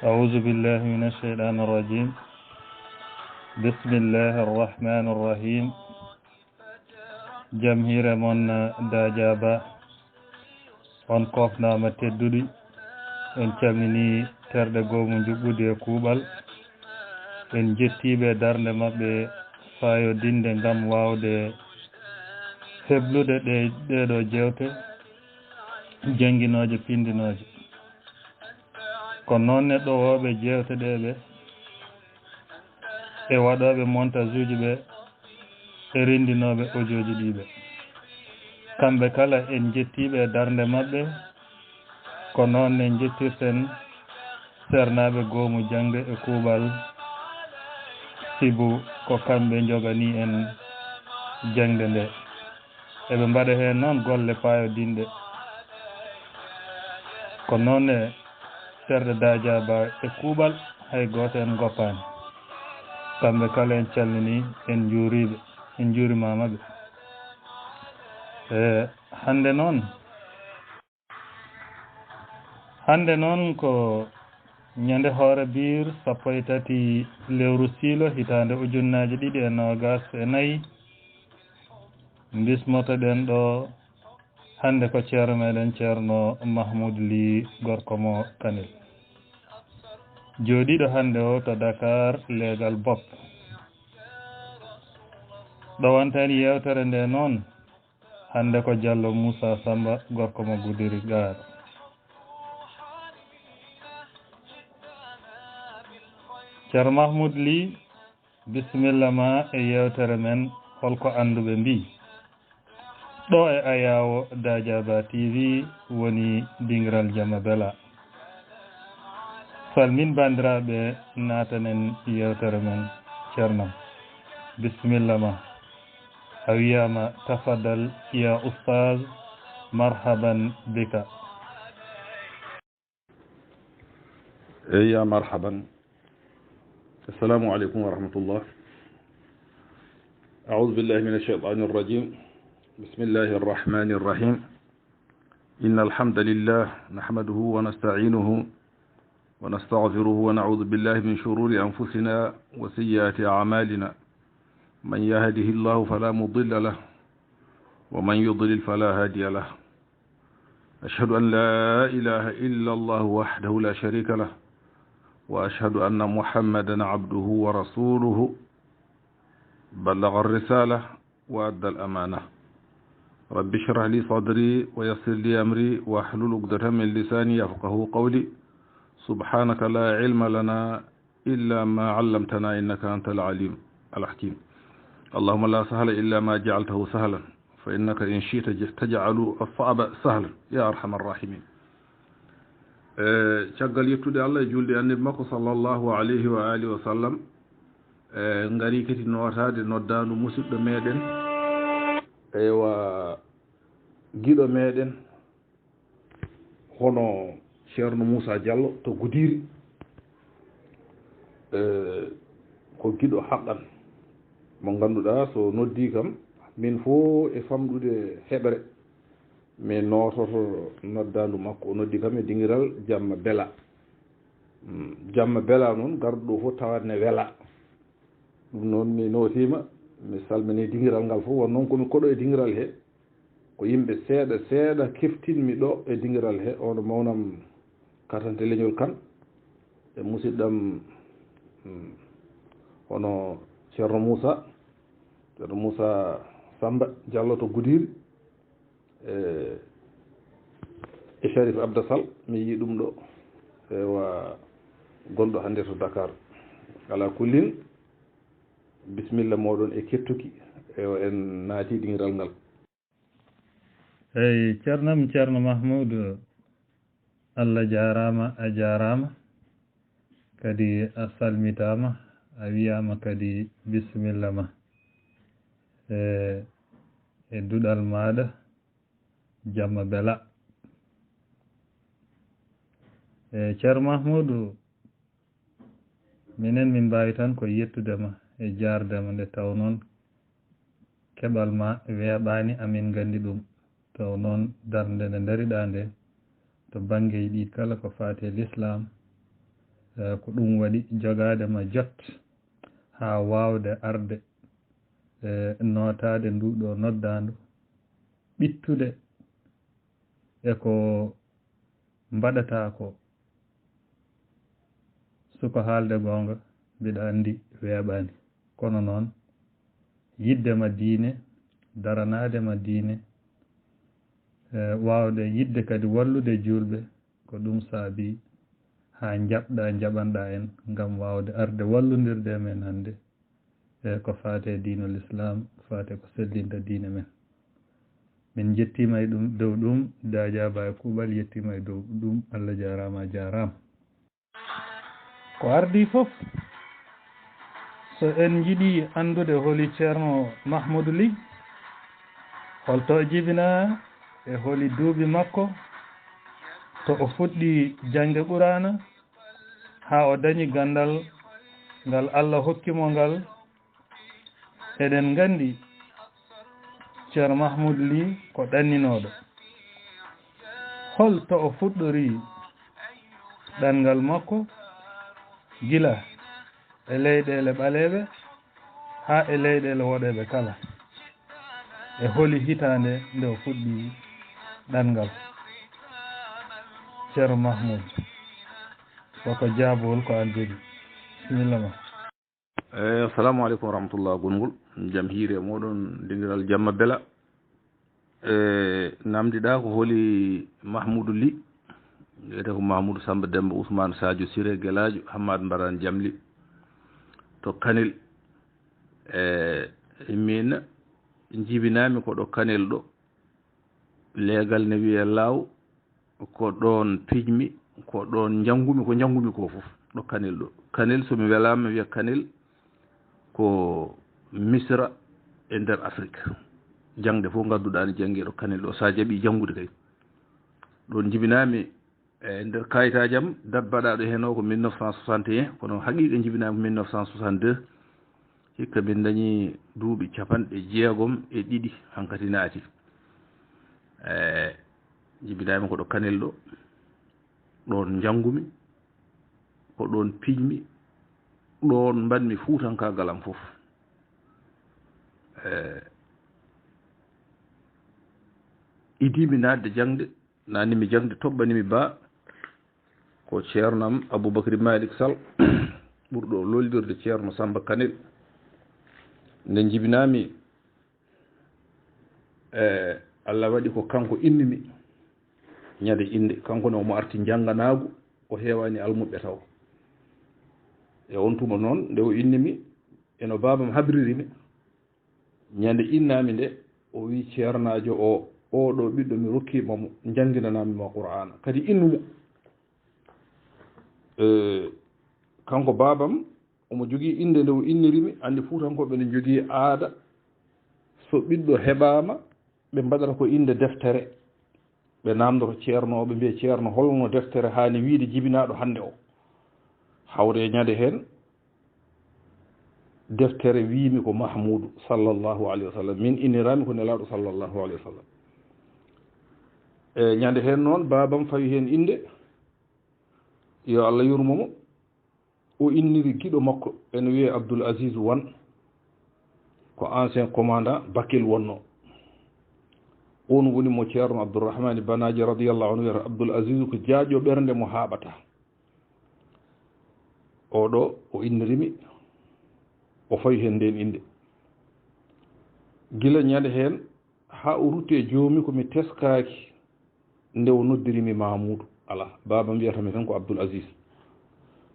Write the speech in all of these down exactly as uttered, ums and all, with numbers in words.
أعوذ بالله من الشيطان الرجيم. بسم الله الرحمن الرحيم. Jam hiire mon, Daaja Ba. On koofnaama tedduɗi. En calminii terɗe goomu njuɓɓudi e kuuɓal. En njettii ɓe darnde maɓɓe faayodinde ngam waawde heblude ɗe, ɗeeɗoo jeewte jannginooje, pinndinooje. Ko noon ne ɗowooɓe jeewte ɗee ɓe e waɗooɓe montasuuji ɓe e renndinooɓe ojooji ɗii ɓe. Kamɓe kala en njettii ɓe e darnde maɓɓe, ko noon ne njettirten seernaaɓe goomu jaŋde e kuuɓal, sibu ko kamɓe njoganii en jaŋde nde. Eɓe mbaɗa heen noon golle paayodinɗe. Ko noon ne terɗe Daaja Ba e kuuɓal, hay gooto en ngoppaani. Kamɓe kala en calminii, en njuuriiɓe, en njuurimaama ɓe. E hannde noon, hannde noon ko ñande hoore biir sappo e tati lewru siilo hitaande ujunnaaje ɗiɗi e noogaas e nayi. Mbismotoɗen ɗo hannde ko ceerno meɗen, Ceerno Mahmoud Ly, gorko mo Kanel. Jooɗiiɗo hannde o to Dakar, leegal Bopp. Ɗowantani yeewtere nde noon, hannde ko Jallo Moussa Samba, gorko mo Gudiri Gaar. Ceerno Mahmoud Ly, bisimilla ma e yeewtere men, Holko Annduɓe Mbii? Ɗo e Ayaawo Daaja Ba T V woni dingiral Jamma Bela. Salmin banndiraaɓe, naatanen yeewtere men, Ceerno. Bisimilla ma. A wiyaama, tafaddal ya Ustaaz, marhaban bika. Eyya, marhaban. Assalamu aleykum wa rahmatullah. أعوذ بالله من الشيطان الرجيم. بسم الله الرحمن الرحيم. إن الحمد لله نحمده ونستعينه ونستغفره ونعوذ بالله من شرور أنفسنا وسيئات أعمالنا. من يهده الله فلا مضل له ومن يضلل فلا هادي له. أشهد أن لا إله إلا الله وحده لا شريك له، وأشهد أن محمدا عبده ورسوله، بلغ الرسالة وأدى الأمانة. رب اشرح لي صدري ويسر لي أمري واحلل عقدة من لساني يفقهوا قولي. سبحانك لا علم لنا إلا ما علمتنا إنك أنت العليم الحكيم. اللهم لا سهل إلا ما جعلته سهلا فإنك إن شئت تجعل الصعب سهلا يا أرحم الراحمين. E, caggal yettude Allah e julde Annabi makko sallallahu alayhi wa alihi wa sallam, e, ngari kadi nootaade noddaandu musidɗo meɗen, eywa, giɗo meɗen, hono Ceerno Moussa Diallo to Gudiri. E, ko giɗo haqqan mo ngannduɗaa so noddii kam, min fof e famɗude heɓre, mi noototo noddaandu makko. O noddi kam e dingiral Jamma Bela. Mm, Jamma Bela noon, garɗo ɗo fof tawat ne wela. Ɗum noon, mi nootiima, mi salmini dingiral ngal fof. Won noon ko mi koɗo e dingiral he, ko yimɓe seeɗa seeɗa keftinmi ɗo e dingiral he, ono mawnam katante leñol kan, e musidɗam, mm, hono Ceerno Moussa, Ceerno Moussa Samba Diallo to Gudiri, e, e Sharif Abda Sall, mi yii ɗum ɗo, ewa, gonɗo hannde to Dakar. Ala kullin, bisimilla mooɗon e kettuki, ewa, en naati dingiral ngal. Eyi, ceernam, Ceerno Mahmoud, Allah jaaraama, a jaaraama. Kadi a salmitaama, a wiyaama kadi bisimilla ma. E, e duɗal maaɗa, jamma bela. E, Ceerno Mahmuudu, minen min mbaawi tan ko yettude ma e jaarde ma, nde taw noon keɓal ma weeɓaani, amin nganndi ɗum. Taw noon darnde nde ndariɗaa nde, to banngeeji ɗi kala ko faati e Lislaam, Eh, ko ɗum waɗi jogaade ma jot haa waawde arde, eh, nootaade ndu ɗo noddaandu, ɓittude e ko mbaɗataa ko. Suka, haalde goonga, mbiɗa anndi weeɓaani. Kono noon, yiɗde ma diine, daranaade ma diine, eh, waawde yiɗde kadi wallude juulɓe, ko ɗum saabi haa njaɓɗa, njaɓanɗa en ngam waawde arde wallondirde e men hannde, e ko faati e diinul Islaam, ko faati e ko sellinta diine men. Min njettiima e ɗum, dow ɗum, Daajaaba e kuuɓal yettiima e dow ɗum. Allah jaaraama, a jaaraama. Ko ardii fof, so en njiɗii anndude holi Ceerno Mahmuudu Lih, holto o jibinaa e holi duuɓi makko, to o fuɗɗii jaŋde Quraana, haa o dañi ganndal ngal Allah hokki mo ngal, eɗen nganndi Ceerno Mahmuudu Lih ko ɗanninooɗo. Hol to o fuɗɗorii ɗanngal makko, gila e leyɗeele ɓaleeɓe haa e leyɗeele woɗeeɓe kala? E holi hitaande nde o fuɗɗii ɗanngal? Ceerno Mahmuudu, ko ko jaabowol ko aan jogii. Bisimilla ma. Eh, assalamu aleykum wa rahmatullah. Gongol jam hiire moɗon, dingiral jamma bela. Eh, namdiɗa ko holi Mahmuudu Lih? Wiyete ko Mahmuudu Samba Demba Ousmane Sadio Siré Gelaajo Hammad Mbaran Jamli to Kanel. Eh, min jibinami ko ɗo Kanel ɗo. Leegal ne wiye Laaw. Ko ɗoon pijmi, ko ɗoon njanngumi, ko njanngumi ko fof, ɗo Kanel ɗo. Kanel, so mi welaama, mi wiya Kanel ko Misra e nder Afrik. Jaŋde fof ngadduɗaa ne janngee ɗo Kanel ɗo, so a jaɓii janngude kay. Ɗoon njibinaami e nder kayitaaji am, date baɗaaɗo heen o ko mille neuf cent soixante et un, kono haqiiqa njibinaami ko mille neuf cent soixante-deux. Hikka min dañi duuɓi capanɗe jeegom e ɗiɗi hankati naati. E, jibinaami ko ɗo Kanel ɗo, ɗoon njanngumi, ko ɗoon pijmi, ɗoon mbaɗmi fuutankaagal am fof. E, idiimi naatde jaŋde, naatnimi jaŋde, toɓɓanimi ba, ko ceernam Aboubacry Malick Sall, ɓurɗo loldirde Ceerno Samba Kanel. Nde njibinaami, e, Allah waɗi ko kanko innimi ñande innde. Kanko ne omo arti njannganaagu, o heewaani almuɓɓe taw. E on tuma noon, nde o innimi, e no baabam habriri mi, ñande innami nde, o wi ceernaajo o, "Oo ɗo ɓiɗɗo mi rokkiima mo, njannginanami mo Qur'aana. Kadi innu mo." E, kanko baabam, omo jogii innde nde o inniri mi, anndi Fuutankooɓe ne njogii aada, so ɓiɗɗo heɓaama, ɓe mbaɗata ko innde deftere. Ɓe naamndoto ceerno o, ɓe mbiya, "Ceerno, holno deftere haani wiyde jibinaaɗo hannde o?" Hawre e ñande heen, deftere wiimi ko Mahmuudu, sallallahu alayhi wa sallam. Min innirami ko Nelaaɗo, sallallahu alayhi wa sallam. E ñande heen noon, baabam fawi heen innde, yo Allah yurmo mo. O inniri giɗo makko, ene wiyee Abdoul Aziz Wan, ko ancien commandant Bakel wonno. On woni mo Ceerno Abdourahmani Banaji radiyallahu anhu wiyata Abdoul Aziz, ko jaaƴo ɓernde mo haaɓata. Oɗo o innirimi, o fawi heen ndeen innde. Gila ñande heen, haa o rutti e joomi ko mi teskaaki nde o noddiri mi Mamoudou. Alaa, baaba mbiyata mi tan ko Abdoul Aziz.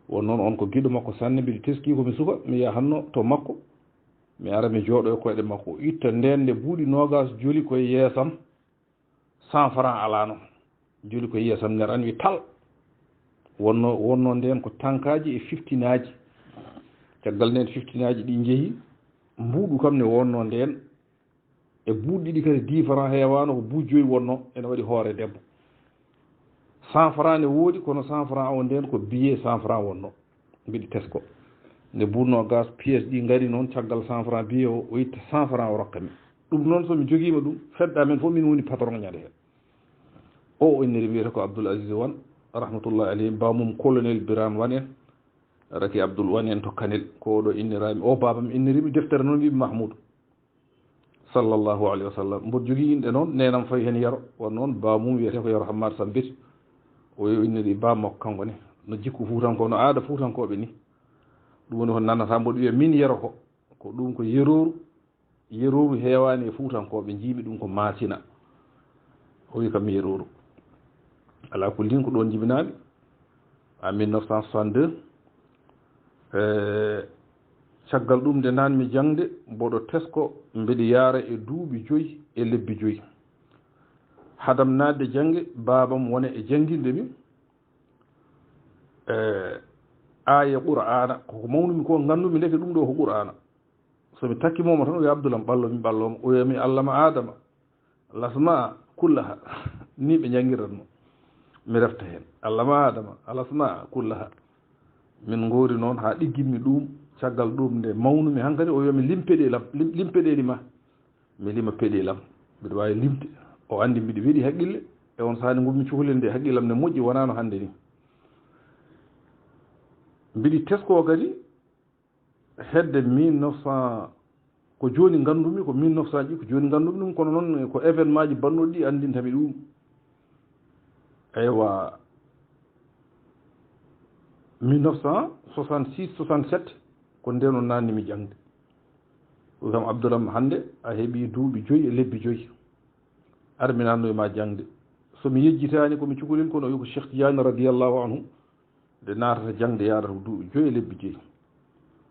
Won noon on ko giɗo makko sanne, mbiɗo teskii ko mi suka, mi yahanno to makko, mi ara mi jooɗo e koyɗe makko. O itta ndeen nde buuɗi noogaas joli koye yeesam, cent francs alaano. Joli koye yeesam nder an wi tal. Wonno, wonno ndeen ko tankaaji e fiftinaaji. Caggal ndeen fiftinaaji ɗi njehi, mbuuɗu kam ne wonno ndeen. E buuɗi ɗiɗi kadi, dix francs heewaano, ko buuɗi joyi wonno, ene waɗi hoore debbo. Cent francs ne woodi, kono cent francs o ndeen ko billet cent francs wonno. Mbiɗi tesko. Nde buuɗ noogaas pièce ɗi ngari noon, caggal cent francs billet o, o itta cent francs o rokka mi. Ɗum noon, so mi jogiima ɗum, fedde amen fof, min woni patron ñande heen. O, o inniri wiyata ko Abdoul Aziz Wan, rahmatullahi alayhi, baamum colonel Birane Wan en. Raki Abdul Wani en to Kanel, ko oɗo inniraami, o baabam inniriimi deftere noon, wiimi Mahmoud, sallallahu alayhi wa sallam. Mboɗo jogii inɗe noon, neenam fawi heen Yero, won noon baabam wiyetee ko Yero Hammaat Sambeti. O yo inniri baaba makko kanko ne. No jikku Fuutanko, no aada Fuutankooɓe ni. Ɗum woni ko nanata mboɗo wiya min Yero ko, ko ɗum ko yerooru, yerooru heewaani e Fuutankooɓe, njiimi ɗum ko Maasina. O wi kam yerooru. Alaa kulli ko ɗoon njibinaami, en mille neuf cent soixante-deux. E, caggal ɗum nde naatmi jaŋde, mboɗo tesko, mbeɗo yaara e duuɓi joyi e lebbi joyi. Hadam naatde jaŋde, baabam wona e jannginde mi, e, aaya Qur'aana. Ko ko mawnumi ko, nganndumi ndeke ɗum ɗo ko Qur'aana. So mi takki mo tan, o wi, "Abdulam, ɓallo mi, ɓallo mo." O wi mi, "Allama Adama lasma kullaha." Ni ɓe njanngiratno. Mi refta heen. "Allama Adama alasma kullaha." Min ngoori noon haa ɗiggimmi ɗum. Caggal ɗum nde mawnumi hankadi, o wi mi, "Lim peɗeeli am, lim, lim peɗeeli ma." Mi lima peɗeeli am. Mbiɗo waawi limde. O anndi mbiɗo weɗi haqqille. E on sahaa nde ngummi cukalel nde, haqqille am ne moƴƴi, wonaa no hannde ni. Mbiɗi tesko kadi, hedde mille neuf cent, ko jooni nganndumi, ko mille neuf cent ji, ko jooni nganndumi ɗum, kono noon ko événement ji bannooɗi ɗi anndintami ɗum. Eywa, mille neuf cent soixante-six, soixante-sept, ko ndeen o naatnimi jaŋde. O wi kam, "Abdulam, hannde a heɓii duuɓi joyi e lebbi joyi. Arminanno e ma jaŋde." So mi yejjitaani, ko mi cukalel, kono o wi ko Cheikh Tidiane radiyallahu anhu. Nde naatata jaŋde, yaarata ko duuɓi joyi e lebbi joyi.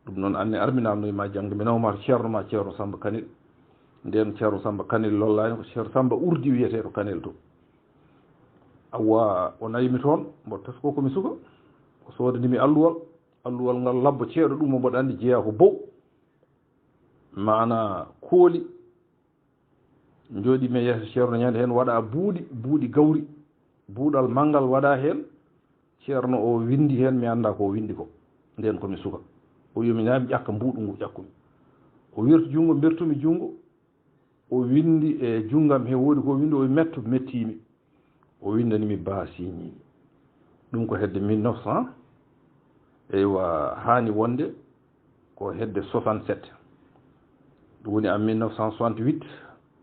Ɗum noon, anne arminanno e ma jaŋde, mi nawma to ceerno ma, Ceerno Samba Kanel. Ndeen Ceerno Samba Kanel lollaani, ko Ceerno Samba Urdi wiyetee to Kanel to. Awa, o nawi mi toon, mboɗo tesko ko mi suka. O soodani mi alluwal, alluwal ngal labbo ceeɗo, ɗum o mboɗo anndi jeyaa ko bow. Maana kooli. Njooɗi mi yeeso ceerno ñande heen, waɗa buuɗi, buuɗi gawri, buuɗal manngal waɗa heen. Ceerno o winndi heen, mi annda ko o winndi ko. Ndeen ko mi suka. O wi mi, "Naa mi ƴakka mbuuɗu ngu." Ƴakkumi. O wirti junngo, mbertumi junngo. O winndi e junngam he woodi ko o winndi, o wi, "Mettu." Mettiimi. O winndani mi, "Ba," siiñiimi. Ɗum ko hedde mille neuf cent, eywa, haani wonde ko hedde soixante-sept. Ɗum woni en mille neuf cent soixante-huit,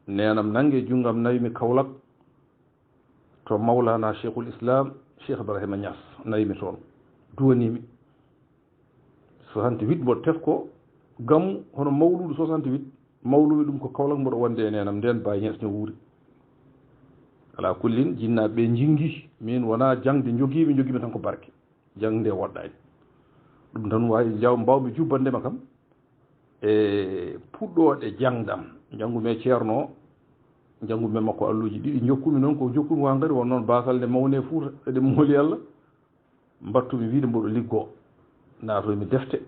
neenam nanngi e junngam, nawi mi Kaolack to Mawlana Cheikhul Islam, Cheikh Ibrahima Niass, nawi mi toon, duwanii mi. Soixante-huit mboɗo tesko gammu, hono mawluudu soixante-huit, mawlumi ɗum ko Kaolack, mboɗo wonde e neenam ndeen, Baay Ñas no wuuri. Alaa kullin, jinnaaɓe ɓe njingi min, wonaa jaŋde njogiimi, njogiimi tan ko barke. Jaŋde woɗɗaani. Ɗum tan waawi jaw-, mbaawmi jubbande ma kam e puɗɗooɗe jaŋde am. Njanngumi e ceerno o, njanngumi e makko alluuji ɗiɗi, njokkumi noon ko njokkumi ko hankadi, won noon baasal nde mawni e Fuuta, eɗen mooli Allah. Mbattumi wiide mboɗo liggoo. Naatoymi defte.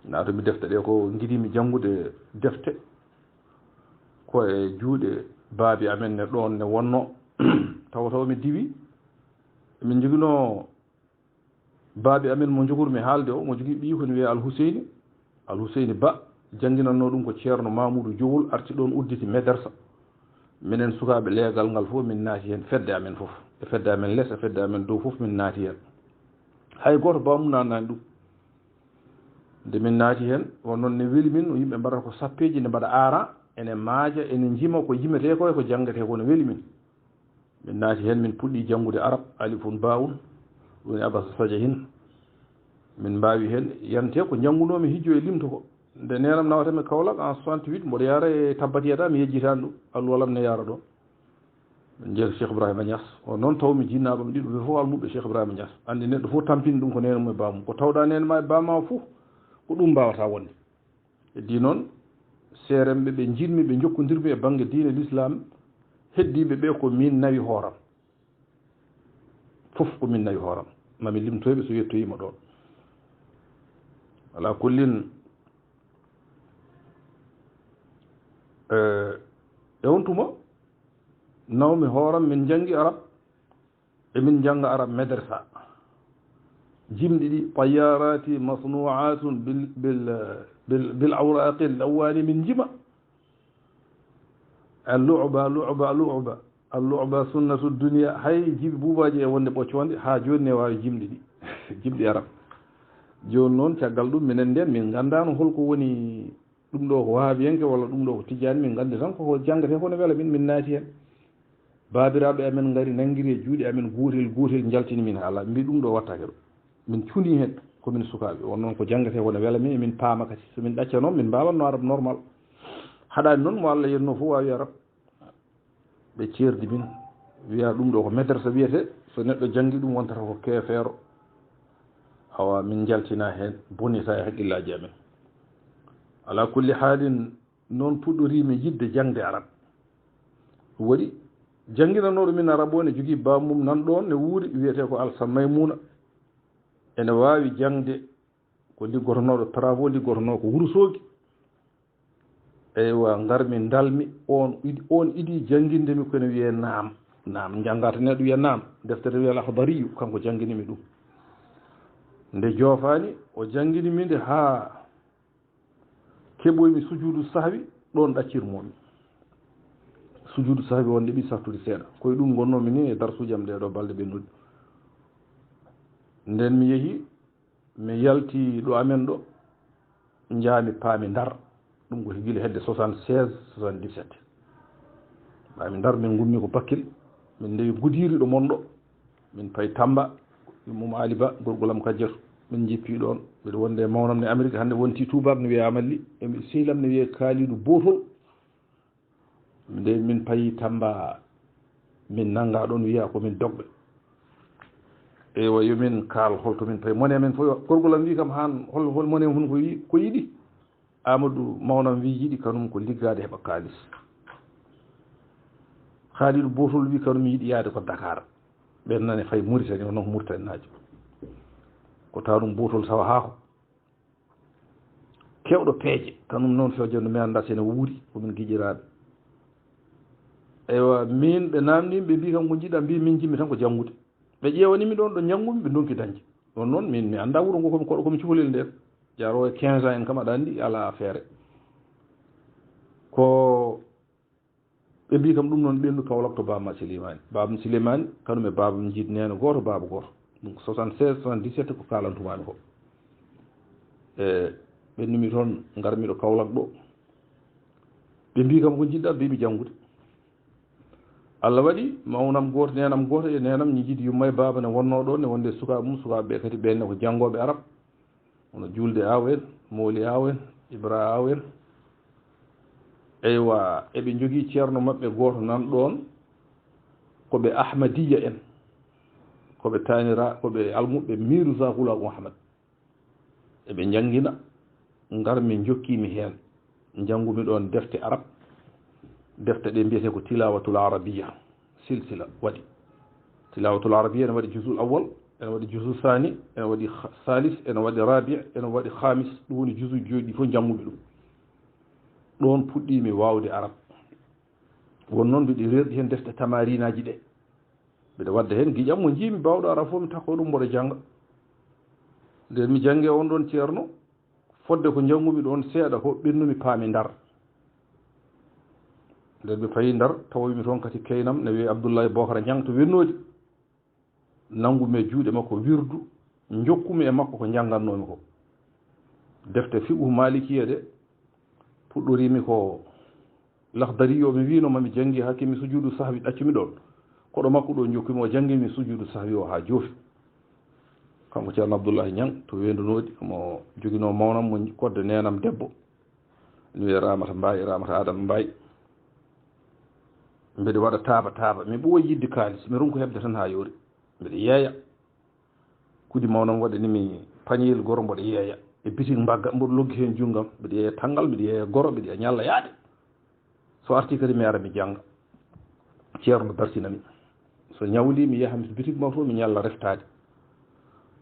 Naatoymi defte ɗe ko ngiɗimi janngude defte. Ko e juuɗe baabi amen ne ɗoon ne wonnoo. Tawa tawa mi diwi. Min njoginoo baabi amen mo njogurmi haalde o, mo jogii ɓiyi ko ne wiyee Al Huseyni. Al Huseyni Ba, jannginannoo ɗum ko Ceerno Mamuudu Jowol, arti ɗoon udditi medersa. Minen sukaaɓe leegal ngal fof min naati heen, fedde amen fof, e fedde amen les, e fedde amen dow fof min naati heen. Hay gooto baamum naatnaani ɗum. Nde min naati heen, o noon ne weli min, yimɓe mbaɗata ko sappeeji, nde mbaɗa aara, ene maaja, ene njima, ko jimetee ko e ko janngetee ko ne weli min. Min naati heen, min puɗɗi janngude arab, alifun, baawun, ɗum woni abasa saja hin. Min mbaawi heen, yante ko njanngunoomi hijjo e limto ko. Nde neenam nawata mi Kaolack en soixante-huit, mboɗo yaara e tabbat yada, mi yejjitaani ɗum, alluwal am ne yaara ɗoon. Min njeeya Cheikh Ibrahima Niass, o noon taw mi jinnaaɓe am ɗiɗo ɓe fof almuɓɓe Cheikh Ibrahima Niass. Anndi neɗɗo fof tampini ɗum ko neenam e baamum. Ko tawɗa neenam e baamum fof, ko ɗum mbaawata wonde. Heddii noon, seeremɓe ɓe njiɗmi, ɓe njokkondirmi e bannge diine l'islam, heddiiɓe ɓe ko min nawi hooram. Fof ko min nawi hooram. Mami limtoyɓe so yettoyiima ɗoon. Alaa kullin, e, e on tuma, nawmi hooram, min njanngi arab, emin njannga arab medersa. Jimɗi ɗi, tayyarati masnu'atun bil, bil, bil, bil awraqi lawani, min njima. Al-lu'ba, lu'ba, lu'ba. Al-lu'ba sunnatu dunya. Hay jibi buubaaji e wonde ɓoccoonde, haa jooni ne waawi jimɗi ɗi. Jimɗi arab. Jooni noon, caggal ɗum, minen ndeen min nganndaano hol ko woni ɗum ɗo ko wahabiyanke walla ɗum ɗo ko tijjaani, min nganndi tan ko ko janngetee ko no wela min, min naati heen. Baabiraaɓe amen ngari nanngiri e juuɗe amen gootel gootel, njaltini min haala, mbi ɗum ɗo wattaake ɗo. Min cuni heen, ko min sukaaɓe. On noon ko janngetee ko no wela min, emin paama kadi. So min ɗaccano, min mbaawanno arab normal. Haɗaani noon mo Allah yetno fof waawi arab. Ɓe ceerdi min, wiya ɗum ɗo ko madrasa wiyete, so neɗɗo janngi ɗum wontata ko keefeero. Awa min njaltina heen, bonita e haqqillaaji amen. Ala kulli haalin, noon puɗɗoriimi yiɗde jaŋde arab. Ɗum waɗi jannginanooɗo min arab o ne jogii bammum nan ɗoon ne wuuri, wiyetee ko Alsan Maymuna. Ene waawi jaŋde, ko liggotonooɗo travaux, liggotonoo ko Wurusoogi. Eywa, ngarmi ndalmi, on idi, on idi jannginde mi ko ene wiyee Naam. Naam, njanngaata neɗɗo wiya Naam. Deftere wiyee Al-Akhdariyu, kanko janngini mi ɗum. Nde joofaani, o janngini mi nde haa keɓoymi sujuudu sahwi, ɗoon ɗaccirmoo mi. Sujuudu sahwi on nde ɓi sattude seeɗa. Ko e ɗum ngonnoomi ni e darsuuji am ɗee ɗoo balɗe ɓennuɗe. Nden mi yehi, mi yalti ɗo amen ɗo, njaami paami Ndar. Ɗum ko gila hedde soixante-seize, soixante-dix-sept. Paami Ndar, min ngummi ko Bakkil, min ndewi Gudiri ɗo mon ɗo, min payi Tamba, yummum Ali Ba, gorgol am Kajjatu, min njippi ɗoon. Mbiɗo wonde e mawnam ne Amérique, hannde wonti tuubaak ne wiyee Amalli, e mi sehil am ne wiyee Kaalidu Bootol. Nde min payi Tamba, min nannga ɗoon, wiya ko min dogɓe. Eywa, yo min kaal hol to min payi. Mone amen fof, gorgol am wi kam, haan hol, hol mone hun ko yi-, ko yiɗi? Amadou, mawnam wi yiɗi kanum ko liggaade heɓa kaalis. Kaalidu Bootol wi kanum yiɗi yaade ko Dakar. Ɓen nani fay Muritani, o non ko Muritaninaajo. Ko taanum Bootol sawa haako. Kewɗo peeje, kanum noon feejo no mi annda si ene wuuri, ko min giƴiraaɓe. Eywa, min ɓe naamnii, ɓe mbii kam ko njiɗa, mbii min njiɗmi tan ko janngude. Ɓe ƴeewanii mi ɗoon ɗo njanngumi, ɓe ndonki dañde. Ɗoon noon min mi annda wuro ngo komi koɗo, komi cukalel ndeen. Jaaroo e quinze ans en kam aɗa anndi alaa feere. Ko ɓe mbii kam ɗum noon ɓennu Kawlak to Baaba Silimani. Baaba Silimani, kanum e Baaba Jiid neene gooto, baaba gooto. Ɗum ko soixante-seize, soixante-dix-sept ko kaalantumaami ko. E ɓennumi toon, ngarmi ɗo Kawlak ɗo. Ɓe mbii kam ko njiɗɗa, mbiimi janngude. Allah waɗi, mawnam gooto, neenam gooto e neenam, ñi njiɗi yumma e baaba ne wonnoo ɗo, ne wonde sukaaɓe mum, sukaaɓe ɓe kadi ɓenne ko janngooɓe arab. Hono Juulde Aw en, Mooli Aw en, Ibra Aw en. Eywa, eɓe njogii ceerno maɓɓe gooto nan ɗoon, ko ɓe Ahmadiyya en, ko ɓe taanira, ko ɓe almuɓɓe Mirza Ghulam Ahmad. Eɓe njanngina, ngarmi njokkiimi heen. Njanngumi ɗoon defte arab. Defte ɗe mbiyetee ko Tilawatul Arabiya, silsila waɗi. Tilawatul Arabiya ene waɗi juzul awwal, ene waɗi juzul saani, ene waɗi kha-, salis, ene waɗi rabi, ene waɗi khamis. Ɗum woni juzuuji joyi ɗi fof njanngumi ɗum. Ɗoon puɗɗiimi waawde arab. Won noon mbiɗi reerɗi heen defte tamarinaaji ɗe. Mbiɗa wadda heen giƴam mo njiimi baawɗo arab fof, mi takko ɗum mboɗo jannga. Nden mi jannge on ɗoon ceerno, fodde ko njanngumi ɗoon seeɗa ko ɓennumi paami Ndar. Nden mi payi Ndar, tawoymi toon kadi keynam ne wiyee Abdullahi Bokara Ñang to Wennoodi. Nanngumi e juuɗe makko wirdu, njokkumi e makko ko njanngannoomi ko. Defte fiqhu Maalikiya ɗe, puɗɗoriimi ko Lahdari o, mi wiino ma mi janngi haa keɓmi sujuudu sahwi, ɗaccumi ɗoon. Koɗo makko ɗo njokkumi, o janngi mi sujuudu sahwi o haa joofi. Kanko Ceerno Abdullahi Ñang to Weendu Noodi, mo joginoo mawnam mo kodde neenam debbo. Ene wiyee Ramata Mbaay, Ramata Adama Mbaay. Mbeɗa waɗa taaba taaba, mi ɓooyi yiɗde kaalis, mi ronku heɓde tan haa yoori. Mbeɗa yeeya. Kudi mawnam waɗani mi pañiyel goro, mboɗo yeeya. E bitik mbagga, mboɗo loggi heen junngam, mbeɗa yeeya tanngal, mbeɗa yeeya goro, mbeɗa yeeya ñalla yaade. So arti kadi mi ara mi jannga. Ceerno dartina mi. So ñawli mi yaha mi bitik makko mi ñalla reftaade.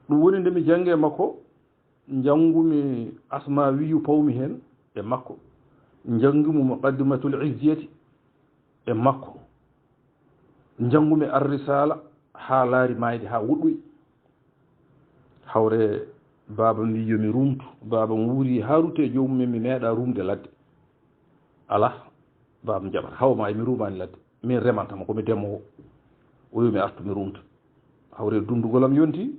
Ɗum woni nde mi jannge makko, njanngumi Asmawiyu pawmi heen e makko. Njanngumi Muqaddimatul Izziyati e makko. Njanngumi Ar-Risala haa laari maayde haa woɗɗoyi. Hawre baaba mi yo mi rumtu, baaba mi wuuri haa rutte e joomum, mi meeɗa rumde ladde. Alaa, baaba mi jaɓata, haw maayi mi rumaani ladde. Min remantama ko mi demoowo. O yo mi artu mi rumta. Hawre dundugol am yonti.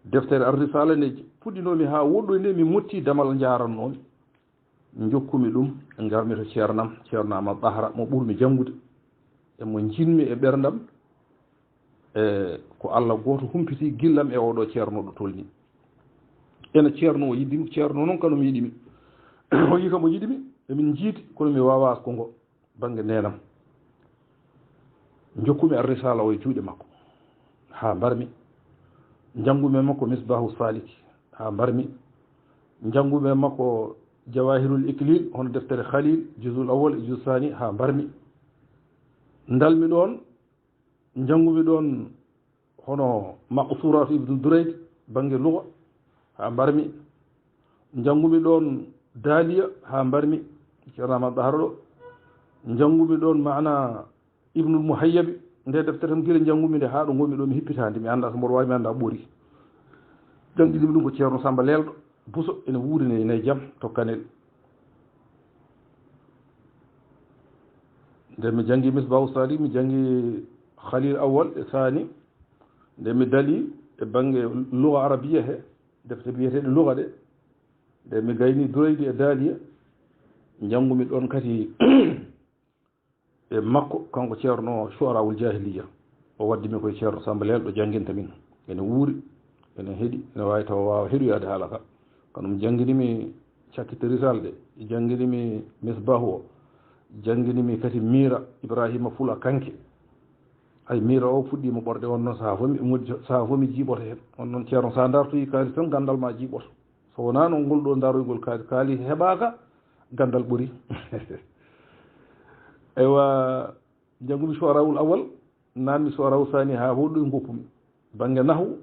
Deftere Ar-Risala nde puɗɗinoomi haa woɗɗoy nde, mi motti damal njaarannoomi. Njokkumi ɗum, ngarmi to ceernam, Ceerno Amal Ɓahra, mo ɓurmi janngude, e mo njiɗmi e ɓerndam. E ko Allah gooto humpiti gillam e oɗo ceerno ɗo tolni. Ena ceerno o yiɗimi, ceerno noon kanum yiɗimi. O yii kam o yiɗimi, emin njiidi, kono mi waawaa ko ngo bannge neenam. Njokkumi Ar-Risala o e juuɗe makko haa mbarmi. Njanngumi e makko Misbahu Saliki haa mbarmi. Njanngumi e makko Jawahirul Iklil, hono deftere Khalil, Juzul Awwal e Juz Sani haa mbarmi. Ndalmi ɗoon, njanngumi ɗoon hono Maqsuratu Ibnu Durayd, bannge luga, haa mbarmi. Njanngumi ɗoon Daaliya, haa mbarmi, Ceerno Amal Ɓahra ɗo. Njanngumi ɗoon maana Ibnul Muhayyabi, nde deftere tan gila njanngumi nde haa ɗo ngonmi ɗo, mi hippitaande, mi anndaa so mboɗo waawi, mi anndaa ɓoori. Jannginimi ɗum ko Ceerno Samba Leelɗo Buso, ene wuuri ne, ne jam to Kanel. Nde mi janngi Misbahu Salik, mi janngi Khalil Awwal e Sani, nde mi dali e bannge luga arabiya he, defte biyeteeɗe luga ɗe, nde mi gayni Duraydi e Daaliya, njanngumi ɗoon kadi e makko, kanko Ceerno Shu'araa'ul Jaahiliya. O waddi mi koye Ceerno Samba Leelɗo, jannginta min. Ene wuuri, ene heɗi, ene waawi tawa waawa heɗoyaade haala ka. Kanum janngini mi cakkitte risal ɗe, janngini mi misbahu o, janngini mi kadi miira Ibrahima Fula Kanke. Ay, miira o fuɗɗiima ɓorɗe on noon, sahaa fof mi, sahaa fof mi jiiɓoto heen. On noon, Ceerno, so a dartoyi kaalis tan, ganndal ma jiiɓoto. So wonaa noon, ngol ɗo daroygol kaali, kaali heɓaaka, ganndal ɓuri. Eywa, njanngumi Shu'araa'ul Awwal, naammi Shu'araa'u Saani haa hoɗɗo e ngoppumi. Bannge nahwu,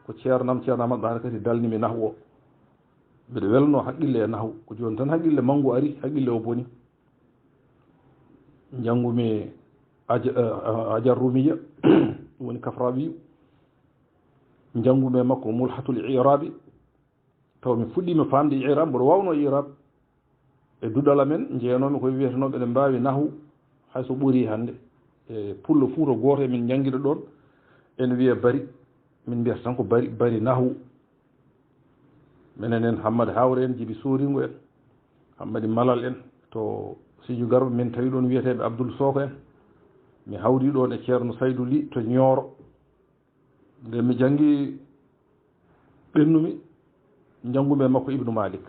ko ceernam, Ceerno Amal Ɓahra kadi dalni mi nahwu o. Mbiɗa welnoo haqqille e nahwu. Ko jooni tan haqqille manngu ari, haqqille o boni. Njanngumi Aja-, eh, Ajar Rumiya, ɗum woni Kafrawiyu. Njanngumi e makko Mulhatul I'rabi. Taw mi fuɗɗiima faamde i'raab, mboɗo waawnoo i'raab. E duɗal amen, njeyanoomi koye wiyetenooɓe ene mbaawi nahwu, hay so ɓorii hannde. E pullo Fuuta gooto emin njanngira ɗoon, ene wiyee bari. Min mbiyata tan ko bari, bari nahwu. Menen en, Hammadi Hawre en, Jibi Sooringo en, Hammadi Malal en, to Siiju Garba, min tawi ɗoon wiyeteeɓe Abdul Sooko en. Mi hawri ɗoon e Ceerno Saydu Li to Ñooro. Nde mi janngi, ɓennumi, njanngumi e makko Ibnu Malik.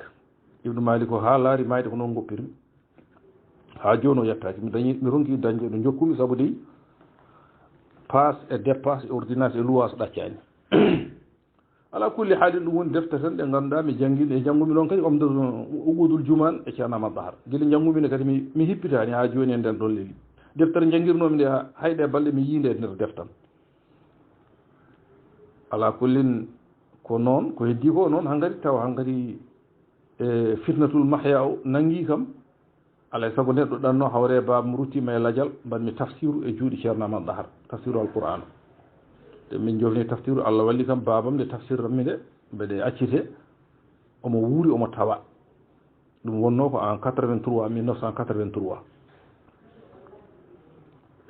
Ibnu Malik o, haa laari maayde, ko noon ngoppirmi. Haa jooni o yettaaki. Mi dañi, mi ronki dañde ɗo njokkumi, sabu dey paas e dépasse e ordonnance e luwaas ɗaccaani. Alaa kulli haalin, ɗum woni defte tan ɗe ngannduɗaa mi janngii ɗe. Janngumi noon kadi Umdatul, Uqudul Juman e Ceerno Amal Ɓahra. Gila njanngumi nde kadi mi, mi hippitaani haa jooni e nden ɗon leli. Deftere njanngirnoomi nde, hay ɗe balɗe mi yii nde e nder deftam. Alaa kullin, ko noon, ko heddii ko noon, hankadi tawa hankadi, e, fitnatul mahya o nanngii kam. Alaa e sago neɗɗo ɗanno hawre baabam ruttiima e lajal, mbaɗmi tafsiru e juuɗe Ceerno Amal Ɗahar, tafsiru Alqur'aan. Nde min jofni tafsiru, Allah walli kam baabam nde tafsirrammi nde, mbeɗe accite, omo wuuri, omo tawa. Ɗum wonnoo ko en quatre-vingt-trois, mille neuf cent quatre-vingt-trois.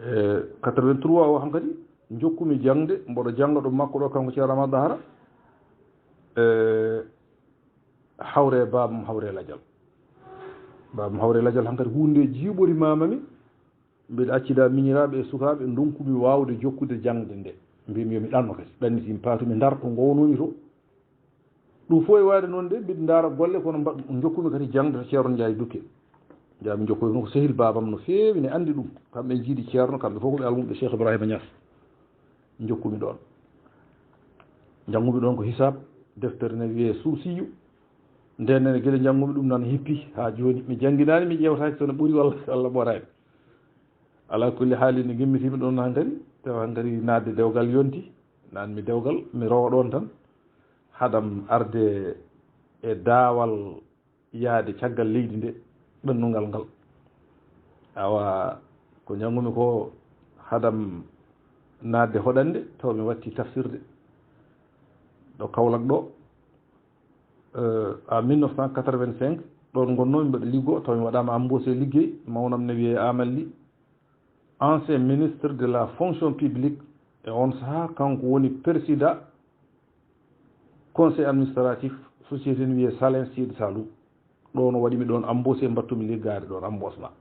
E quatre-vingt-trois o hankadi, njokkumi jaŋde, mboɗo jannga ɗo makko ɗo, kanko Ceerno Amal Ɗahar. E hawre baabam, hawre lajal. Baabam hawre lajal hankadi, huunde jiiɓori mamami. Mbeɗa accida miñiraaɓe e sukaaɓe, ndonkumi waawde jokkude jaŋde nde. Mbimi yo mi ɗanno kadi. Ɗanniti mi paatumi Ndar to ngownoomi to. Ɗum fof e waawde noon de, mbiɗa ndaara golle, kono mba-, njokkumi kadi jaŋde to Ceerno Njaay Dukke. Njaami njokkoy ko sehil baabam no feewi, ne anndi ɗum. Kamɓe njiidi Ceerno, kamɓe fof ko ɓe almuɓe Cheikh Ibrahima Niass. Njokkumi ɗoon. Njanngumi ɗoon ko hisaab, deftere ne wiyee Suusiyu. Ndeen ne gila njanngumi ɗum nan hippi haa jooni. Mi jannginaani, mi ƴeewtaaki so no ɓuri walla, walla ɓoraani. Alaa kulli haali, nde ngimmitii-mi ɗoon hankadi, tawa hankadi naatde dewgal yonti, naatmi dewgal, mi rowa ɗoon tan. Hadam arde e daawal yahde caggal leydi nde, ɗannungal ngal. Awa, ko njanngumi ko hadam naatde hoɗande, taw mi watti tafsirde ɗo Kaolack ɗo. Euh, en mille neuf cent quatre-vingt-cinq, ɗoon ngonnoomi mbeɗa liggoo, taw mi waɗaama embauché liggey, mawnam ne wiyee Amal Ly, ancien ministre de la fonction publique, e on sahaa kanko woni président Conseil administratif, société no wiyee Salin Sidi Saloum. Ɗo no waɗi mi ɗoon embauché, mbattumi liggaade ɗoon embauchement.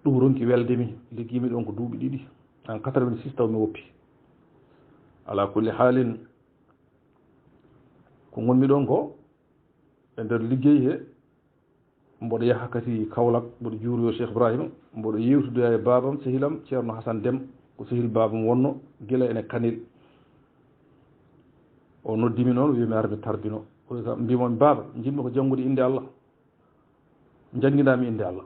Ɗum ronki welde mi, liggii mi ɗoon ko duuɓi ɗiɗi. En quatre-vingt-six taw mi woppi. Alaa kulli haalin, ko ngonmi ɗoon ko, e nder liggey he, mboɗo yaha kadi Kaolack, mboɗo juuroyo Cheikh Ibrahima, mboɗo yewtodoya e baabam, sehilam, Ceerno Hasan Dem, ko sehil baabam wonno, gila ene Kanel. O noddi mi noon, wi mi ar mi tarbino. O wi kam, mbimomi, "Baaba, njiɗmi ko janngude innde Allah. Njannginaa mi innde Allah."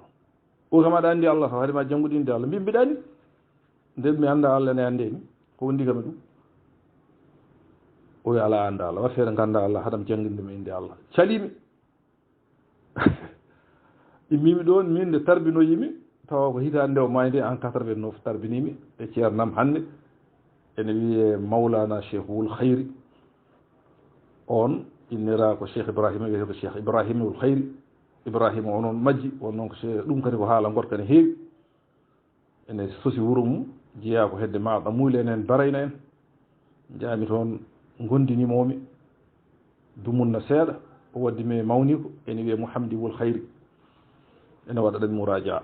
O wi kam, "Aɗa anndi Allah kam, haade ma janngude innde Allah?" Mbi, "Mbiɗa anndi." Nde mi annda Allah ene anndi mi. Ko wondi kam e ɗum? O wi, "Alaa, annda Allah. Waɗ feere ngannda Allah, haɗam jannginde mi innde Allah." Calimi. Immimi ɗoon, min nde tarbinoyimi, tawa ko hitaande nde o maayde en quatre-vingt-neuf tarbinimi e ceernam hannde. Ene wiyee Mawlana Cheikhul Khayri. On innira ko Cheikh Ibrahima, wiyetee ko Cheikh Ibrahimul Khayri. Ibrahima o noon majji, on noon ko Cheikh, ɗum kadi ko haala ngoɗka ne heewi. Ene sosi wuro mum, jeyaa ko hedde Maɗa Muyle en, en Barayna en. Njaami toon, ngondinimoomi dumunna seeɗa, o waddi mi e mawniiko, ene wiyee Mouhamdi Wul Khayri. Ene waɗa ɗam muraaja.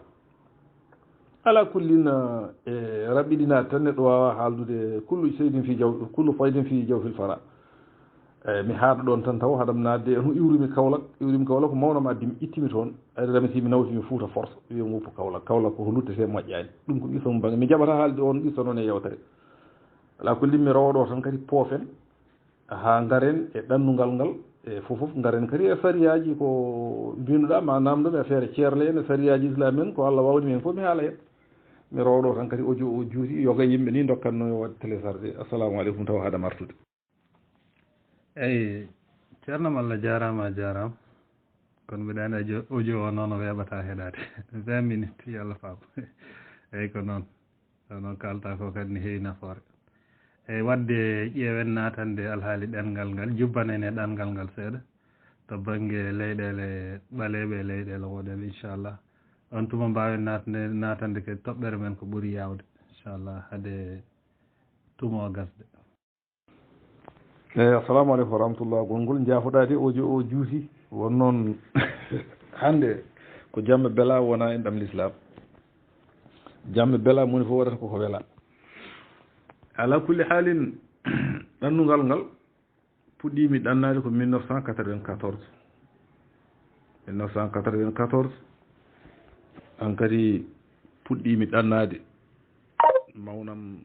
Alaa kullin, e raɓɓiɗinaade tan, neɗɗo waawaa haaldude, kullu saydin fii jaw-, kullu faydin fii jawfil fara. Eyi, mi haada ɗoon tan taw haɗam naatde, e no iwrumi Kaolack, iwrumi Kaolack ko mawnam addi mi, ittimi toon, ari ramiti mi nawti mi Fuuta force, wiya mi woppu Kaolack, Kaolack koko luttetee moƴƴaani. Ɗum ko qissa mum bannge, mi jaɓataa haalde oon qissa noon e yewtere. Alaa kulli, mi rowa ɗo tan kadi poofen, haa ngaren e ɗannungal ngal, e fof fof ngaren kadi e sariyaaji ko mbinuɗaa ma naamndo mi e feere ceerle en e sariyaaji islam en, ko Allah wawni mi heen fof mi haala heen. Mi rowa ɗo tan kadi audio o juuti, yoga yimɓe ni ndokkanno yo waɗ téléchargé. Assalamu aleykum taw haɗam artude. Eyi, Ceerno Malla, jaaraama, a jaaraama. Kono mbiɗa anndi audio, audio o noon o weeɓataa heɗaade. Vingt minutes, yo Allah faam. Eyi, ko noon. Kono noon kaalta ko kadi ne heewi nafoore. Eyi, waɗde ƴeewen naatande alhaali ɗemngal ngal, jubbanen e ɗemngal ngal seeɗa. To bannge leyɗeele ɓaleeɓe e leyɗeele woɗeeɓe, inchallah. On tuma mbaawen naatande, naatande kadi toɓɓere men ko ɓuri yaawde, inchallah, hade tuma o gasde. Eyi, assalamu aleykum wa rahmatullah. Gonngol njaafoɗaa de, audio o juuti. Won noon, hannde ko jamma bela wona en ɗam l'islam. Jamma bela moni fof waɗata koko wela. Ala kulli haalin, ɗannungal ngal puɗɗiimi ɗannaade ko mille neuf cent quatre-vingt-quatorze. Mille neuf cent quatre-vingt-quatorze, aan kadi puɗɗiimi ɗannaade. Mawnam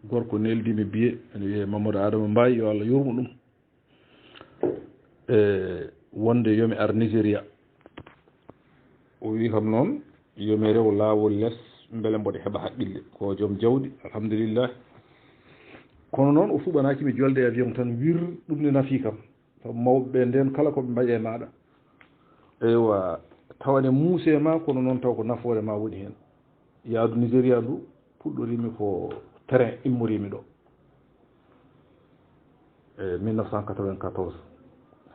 gorko neldi mi biye, ene wiyee Mamadou Adama Mbaye, yo Allah yurmo ɗum. E wonde yo mi ar Nigeria. O wi kam noon, yo mi rew laawol les, mbele mboɗo heɓa haqqille. Ko joom jawdi, alhamdulillah. Kono noon, o suɓanaaki mi jolde e avion tan, wir, ɗum ne nafi kam. Sabu mawɓe ɓe ndeen kala ko ɓe mbaɗi e maaɗa. Eywa, tawa ne muuse ma, kono noon taw ko nafoore ma woni heen. Yaadu Nigeria ndu, puɗɗoriimi ko train, immoriimi ɗo. E mille neuf cent quatre-vingt-quatorze,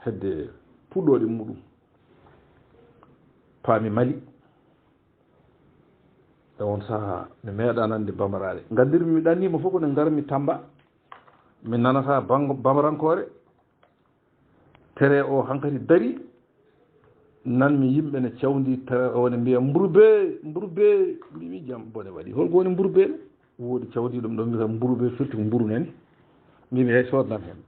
hedde puɗɗooɗe muɗum, paami Mali. E on saha, mi meeɗa nande bamaraare. Ngandirmi, mi ɗanniima fof, kono ngarmi Tamba. Mi nanata bang-, bamarankoore. Tere o hankadi dari, nan mi yimɓe ne cawndi tere o ne mbiya, "Mburu bee, mburu bee." Mbimi, "Jam, bone waɗi. Holko woni mburu bee?" Woodi cawndi ɗum ɗo, mbiya, "Mburu bee firti ko mburu nani." Mbimi, "Hey, soodnam heen."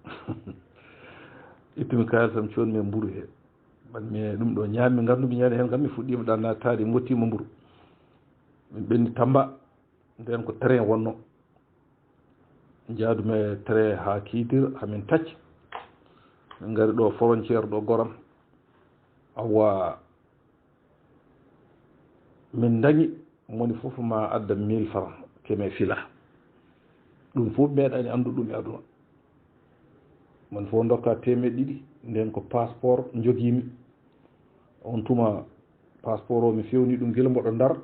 Ittumi kaalis am, coodmi e mburu he. Mbaɗmi e ɗum ɗo, ñaammi, nganndu mi ñande heen kam, mi fuɗɗiima ɗannaade, taadi, ngottiima mburu. Min ɓenni Tamba, ndeen ko train wonno. Njaadumi e train haa kiitir, hamin tacci. Min ngari ɗo frontière ɗo Goram. Awa, min ndañi, moni fof ma adda mille francs, ke mi fila. Ɗum fof mi meeɗaani anndu ɗum e aduna. Moni fof ndokka teemeɗɗe ɗiɗi, ndeen ko passeport njogiimi. On tuma passeport o mi fewni ɗum gila mboɗo Ndar,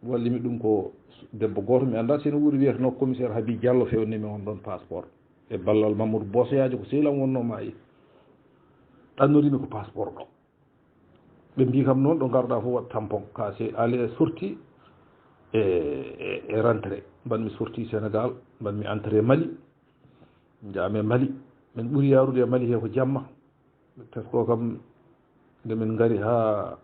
wallimi ɗum ko debbo gooto, mi anndaa si no wuuri, wiyeteno commissaire Habi Diallo, fewnimi on ɗon passeport. E ballal Mamadou Bosoyaajo, ko sehil am wonno Maayi. Ɗannorimi ko passeport ɗo. Ɓe mbii kam noon, "Ɗo ngarɗaa fof waɗ tampon, ka se aller e sortie e, e, e rentrée." Mbaɗmi sortie Sénégal, mbaɗmi entrée Mali. Njaami e Mali, Min ɓuri yaarude e Mali he ko jamma. Tesko kam, nde min ngari haa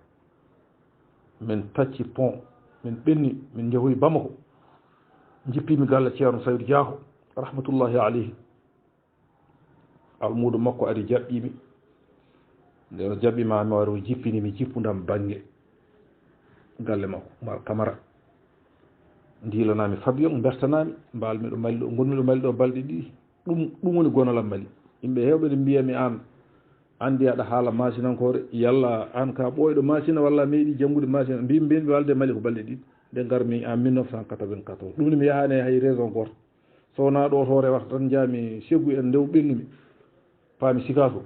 min tacci pont, min ɓenni, min njehoyi Bamako. Njippimi galle Ceerno Saydu Jaako, rahmatullahi alayhi. Almuudo makko ari jaɓɓimi. Nde o jaɓɓima, mi wari o jippini mi jippundam bannge galle makko, Umar Kamara. Ndiilanami Fabion, mbertanami, mbalmi ɗo Mali ɗo, ngonmi ɗo Mali ɗo balɗe ɗiɗi. Ɗum, ɗum woni gonalam Mali. Yimɓe heewɓe ne mbiyami, "Aan, anndi aɗa haala masinankoore, yalla aan ka ɓooyɗo masina walla a meeɗi janngude masina?" Mbi, "Mbin mi walde Mali ko balɗe ɗiɗi." Nde ngarmi en mille neuf cent quatre-vingt-quatorze. Ɗum ne mi yahani hay raison gooto. So wonaa ɗo to rewata tan njaami Segu en ndew ɓennumi. Paami Sikaso.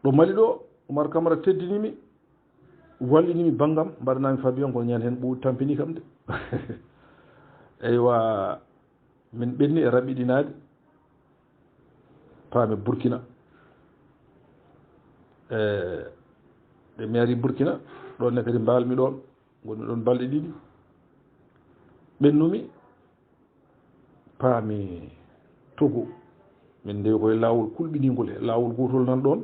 Ɗo Mali ɗo, Umar Kamara teddinimi, wallinimi banngam, mbaɗanami Fabion ko ñande heen ɓuuɗi tampini kam de. Eywa, min ɓenni e raɓɓiɗinaade, paami Burkina. E, nde mi ari Burkina, ɗon ne kadi mbalmi ɗon, ngonmi ɗon balɗe ɗiɗi. Ɓennumi, paami Togo. Min ndewi koye laawol kulɓiningol, he laawol gootol nan ɗon.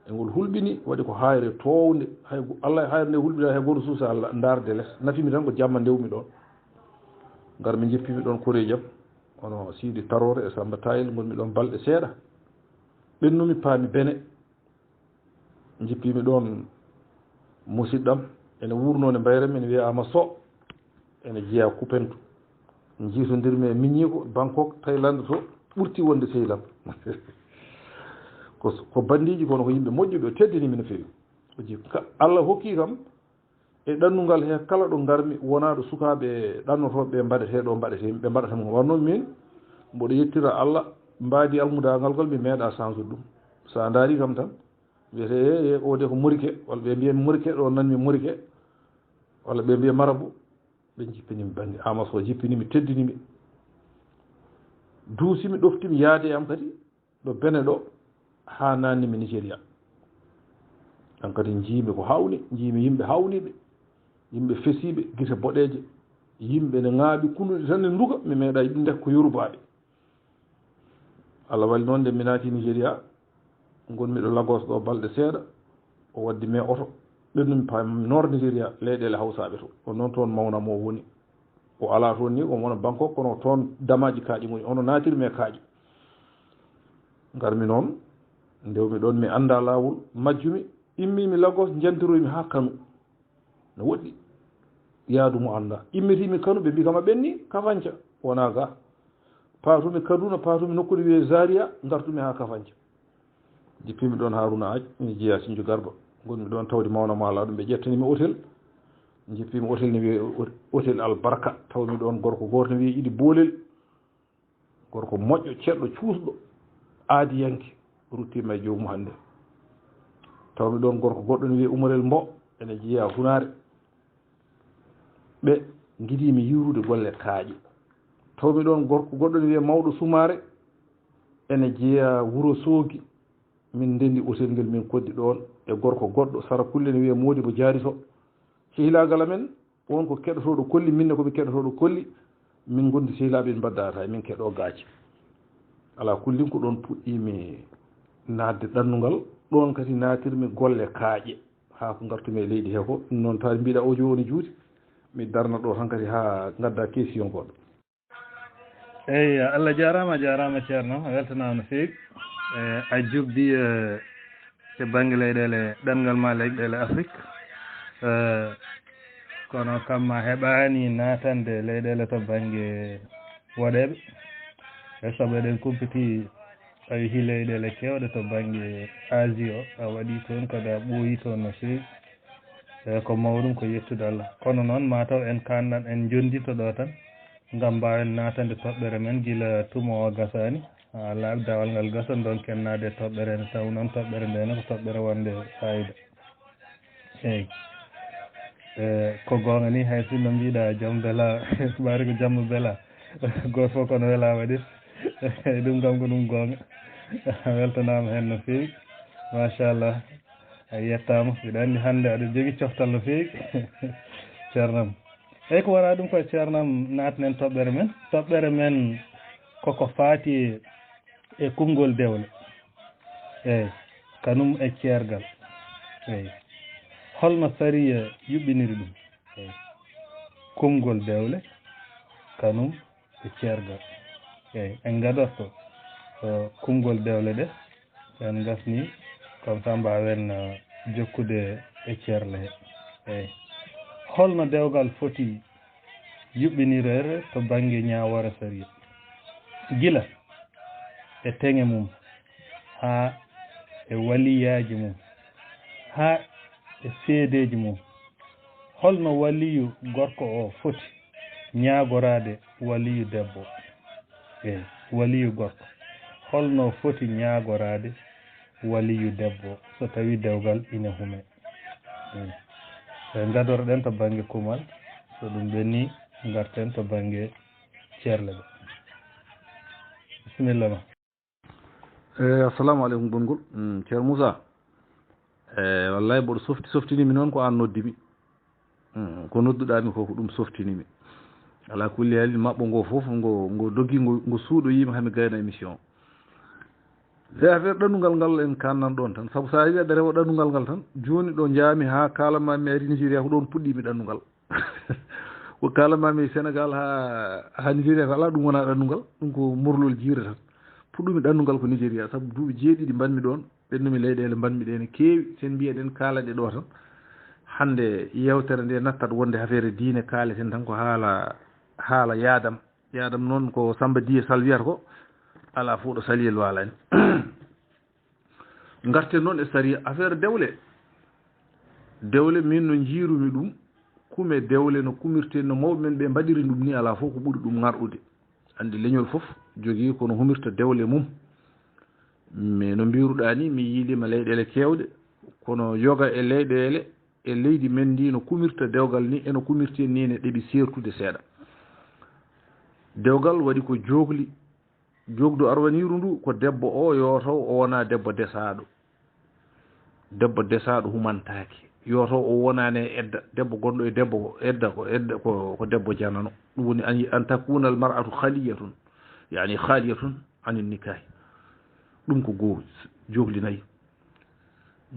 E ngol hulɓini, waɗi ko hayre toownde. Hay go-, Allah, hayre nde hulɓinaa, hay gooto suusa Allah, ndaarde les. Nafimi tan ko jamma ndewmi ɗon. Ngarmi njippimi ɗon koreejam, hono Siidi Taroore e Samba Tayel, ngonmi ɗon balɗe seeɗa. Ɓennumi, paami Bene. Njippimi ɗon musiɗɗam, ene wuurno ne mbayram, ene wiyama So, ene jeeya Kupentu. Njiitondirmi e miñiiko Bangkok, Thaïlande to, ɓurti wonde sehil am. Ko, ko banndiiji, kono ko yimɓe moƴƴuɓe, o teddini mi no feewi. O jii, ka-, Allah hokki kam e ɗannungal he kala ɗo ngarmi, wonaa ɗo sukaaɓe ɗannotooɓe ɓe mbaɗetee ɗo mbaɗetee, ɓe mbaɗata mo. Wanno min, mboɗo yettira Allah, mbaadi almudagal ngal mi meeɗa sansude ɗum. So a ndaari kam tan, wiyete, "E, e, o de ko Morike," walla ɓe mbiya Morike, ɗo nanmi Morike, walla ɓe mbiya Marabu, ɓe jippini mi bannge. Ama so jippini mi, teddini mi, duusi mi, ɗofti mi yaade e am kadi, ɗo Bene ɗo, haa naanni mi Nigeria. An kadi njiimi ko hawni, njiimi yimɓe hawniiɓe, yimɓe fesiiɓe, gite boɗeeje, yimɓe ne ŋaaɓi, kuluɗi tan ne nduga, mi meeɗa yiɗde ko yorubaaɓe. Allah wali noon, nde mi naati Nigeria, ngonmi ɗo Lagos ɗo balɗe seeɗa, o waddi me oto, ɓennumi paami Nord Nigeria, leyɗeele Hawsaaɓe to. O noon toon mawnam o woni. O alaa toon ni, o wona Bangkok, kono toon damaaji kaaƴe ngoni, ono naatiri me kaaƴe. Ngarmi noon, ndewmi ɗoon, mi anndaa laawol, majjumi, immii-mi Lagos, njantiroy-mi haa Kano. No woɗɗi, yaadu mo anndaa. Immitii-mi Kano, ɓe mbii kam a ɓenni, Kafanca, wonaa ga. Paatumi Kaduna, paatumi nokkuure wiyee Zaria, ngartumi haa Kafanca. Jippimi ɗoon Haruna Aj, mi jeyaa Sinjo Garba. Ngonmi ɗoon tawde mawna mo alaa ɗum, ɓe ƴettani mi hotel. Jippimi hotel ne wiyee Hotel Albarka. Tawmi ɗoon gorko gooto ne wiyee Idi Boolel. Gorko moƴƴo, ceɗɗo, cuusɗo, aadiyanke. Ruttiima e joomum hannde. Tawmi ɗoon gorko goɗɗo ne wiyee Umarel Mbo, ene jeyaa Hunaare. Ɓe ngiɗii mi yiwrude golle kaaƴe. Tawmi ɗoon gorko goɗɗo ne wiyee Mawɗo Sumaare, ene jeyaa Wuro Soogi. Min ndenndi hotel ngel, min koddi ɗoon e gorko goɗɗo, sara kulle, ne wiyee Moodibo Jaari Sow. Sehilaagal amen, on ko keɗotooɗo kolli, min ne ko mi keɗotooɗo kolli. Min ngondi sehilaaɓe, min mbaddata, min keɗo gaaci. Alaa kullin ko ɗoon puɗɗiimi naatde ɗannungal, ɗoon kadi naatirmi golle kaaƴe. Haa ko ngartumi e leydi he ko, ɗum noon tawi mbiɗa o jooni juuti, mi darna ɗo tan kadi haa ngadda question goɗɗo. Eyyi, Allah jaaraama, a jaaraama Ceerno, a weltanaama no feewi. Eh, a jubbi, eh, e bannge leyɗeele ɗemngal ma leyɗeele Afrik. Eh, kono kam ma heɓaani naatande leyɗeele to bannge woɗeeɓe. E sabu eɗen kumpiti a yehi leyɗeele keewɗe to bannge Asie o, a waɗi toon kadi a ɓooyi toon no feewi. E ko mawɗum ko yettude Allah. Kono noon mataw en kaanɗan en njonndito ɗo tan ngam mbaawen naatande toɓɓere men gila tuma o gasaani. Haa laaɓi dawal ngal gasa ndonken naatde e toɓɓere nde taw noon toɓɓere nde ne ko toɓɓere wonde faayida. Eeyi. E, ko goonga ni, hay sinno mbiɗa jom bela, mbaari ko jamma bela. Gooto fof kono wela waɗir. Eeyi, ɗum kam ko ɗum goonga. A weltanaama heen no feewi. Machallah. A yettaama. Mbiɗa anndi hannde aɗa jogii coftal no feewi. Ceernam. Eeyi, ko wara ɗum koye ceernam, naatnen toɓɓere men. Toɓɓere men Koko faati e, e kumgol dewle. Eey, kanum e ceergal. Eey. Holno sariya yuɓɓiniri ɗum? Eey. Kumgol dewle, kanum e ceergal. Eey, en ngadorto, eh, kumgol dewle ɗe, en ngasni, comme ça mbaawen, eh, jokkude e ceerle he. Eey. Holno dewgal foti yuɓɓinireede to bannge ñaawoore sariya? Gila e teŋe mum, haa e waliyaaji mum, haa e seedeeji mum. Holno waliyu gorko o foti ñaagoraade waliyu debbo? Eey, waliyu gorko. Holno foti ñaagoraade waliyu debbo so tawii dewgal ina hume? Eey. Eey, ngadoroɗen to bannge kumal, so ɗum ɓenni, ngarten to bannge ceerle ɓe. Bisimilla ma. Eh, assalamu aleykum, gongol. Mm, Ceerno Moussa. Eh, wallay, mboɗo softi, softini mi noon ko aan noddi mi. Mm, ko nodduɗaa mi ko, ko ɗum softini mi. Ala kulli haalin, maɓɓo ngo fof, ngo, ngo doggi, ngo, ngo suuɗoyii mi, haa mi gayna émission. E affaire ɗannungal ngal en kannan ɗoon tan. Sabu so a yii aɗa rewa ɗannungal ngal tan, jooni ɗo njaami haa kaalama mi ari Nigeria, ko ɗoon puɗɗii mi ɗannungal. Ko kaalama mi Sénégal haa, haa Nigeria, ko alaa ɗum wonaa ɗannungal. Ɗum ko morlol jiire tan. Puɗɗumi ɗannungal ko Nigeria, sabu duuɓi jeeɗiɗi mbanmi ɗoon, ɓennumi leyɗeele mbanmi ɗe ne keewi. Sen mbiya ɗen kaala ɗe ɗo tan. Hannde yeewtere nde nattat wonde affaire diine, kaaleten tan ko haala, haala yaadam. Yaadam noon ko Samba Diye Sall wiyata ko, alaa fof ɗo saliyel waalani. Ngarten noon e sariya, affaire dewle. Dewle, min no njiirumi ɗum, kume dewle no kumirten, no mawɓe men ɓe mbaɗiri ɗum ni, alaa fof ko ɓuri ɗum ŋarɗude. Anndi leñol fof jogii ko no humirta dewle mum. Mais no mbiruɗaa ni, mi yiilima leyɗeele keewɗe, kono yoga e leyɗeele e leydi men ndi no kumirta dewgal ni, eno kumirten ni, ne ɗeɓi seertude seeɗa. Dewgal waɗi ko jookli. Jookdu arwaniiru ndu ko debbo o, yo taw o wona debbo desaaɗo. Debbo desaaɗo humantaake. Yo taw o wonaani e edda. Debbo gonɗo e debbo ko edda, ko edda, ko, ko debbo janano. Ɗum woni an, an takuna al mar'atu khaliyatun, yani khaliyatun anin nikahi. Ɗum ko goo, jookli nayi.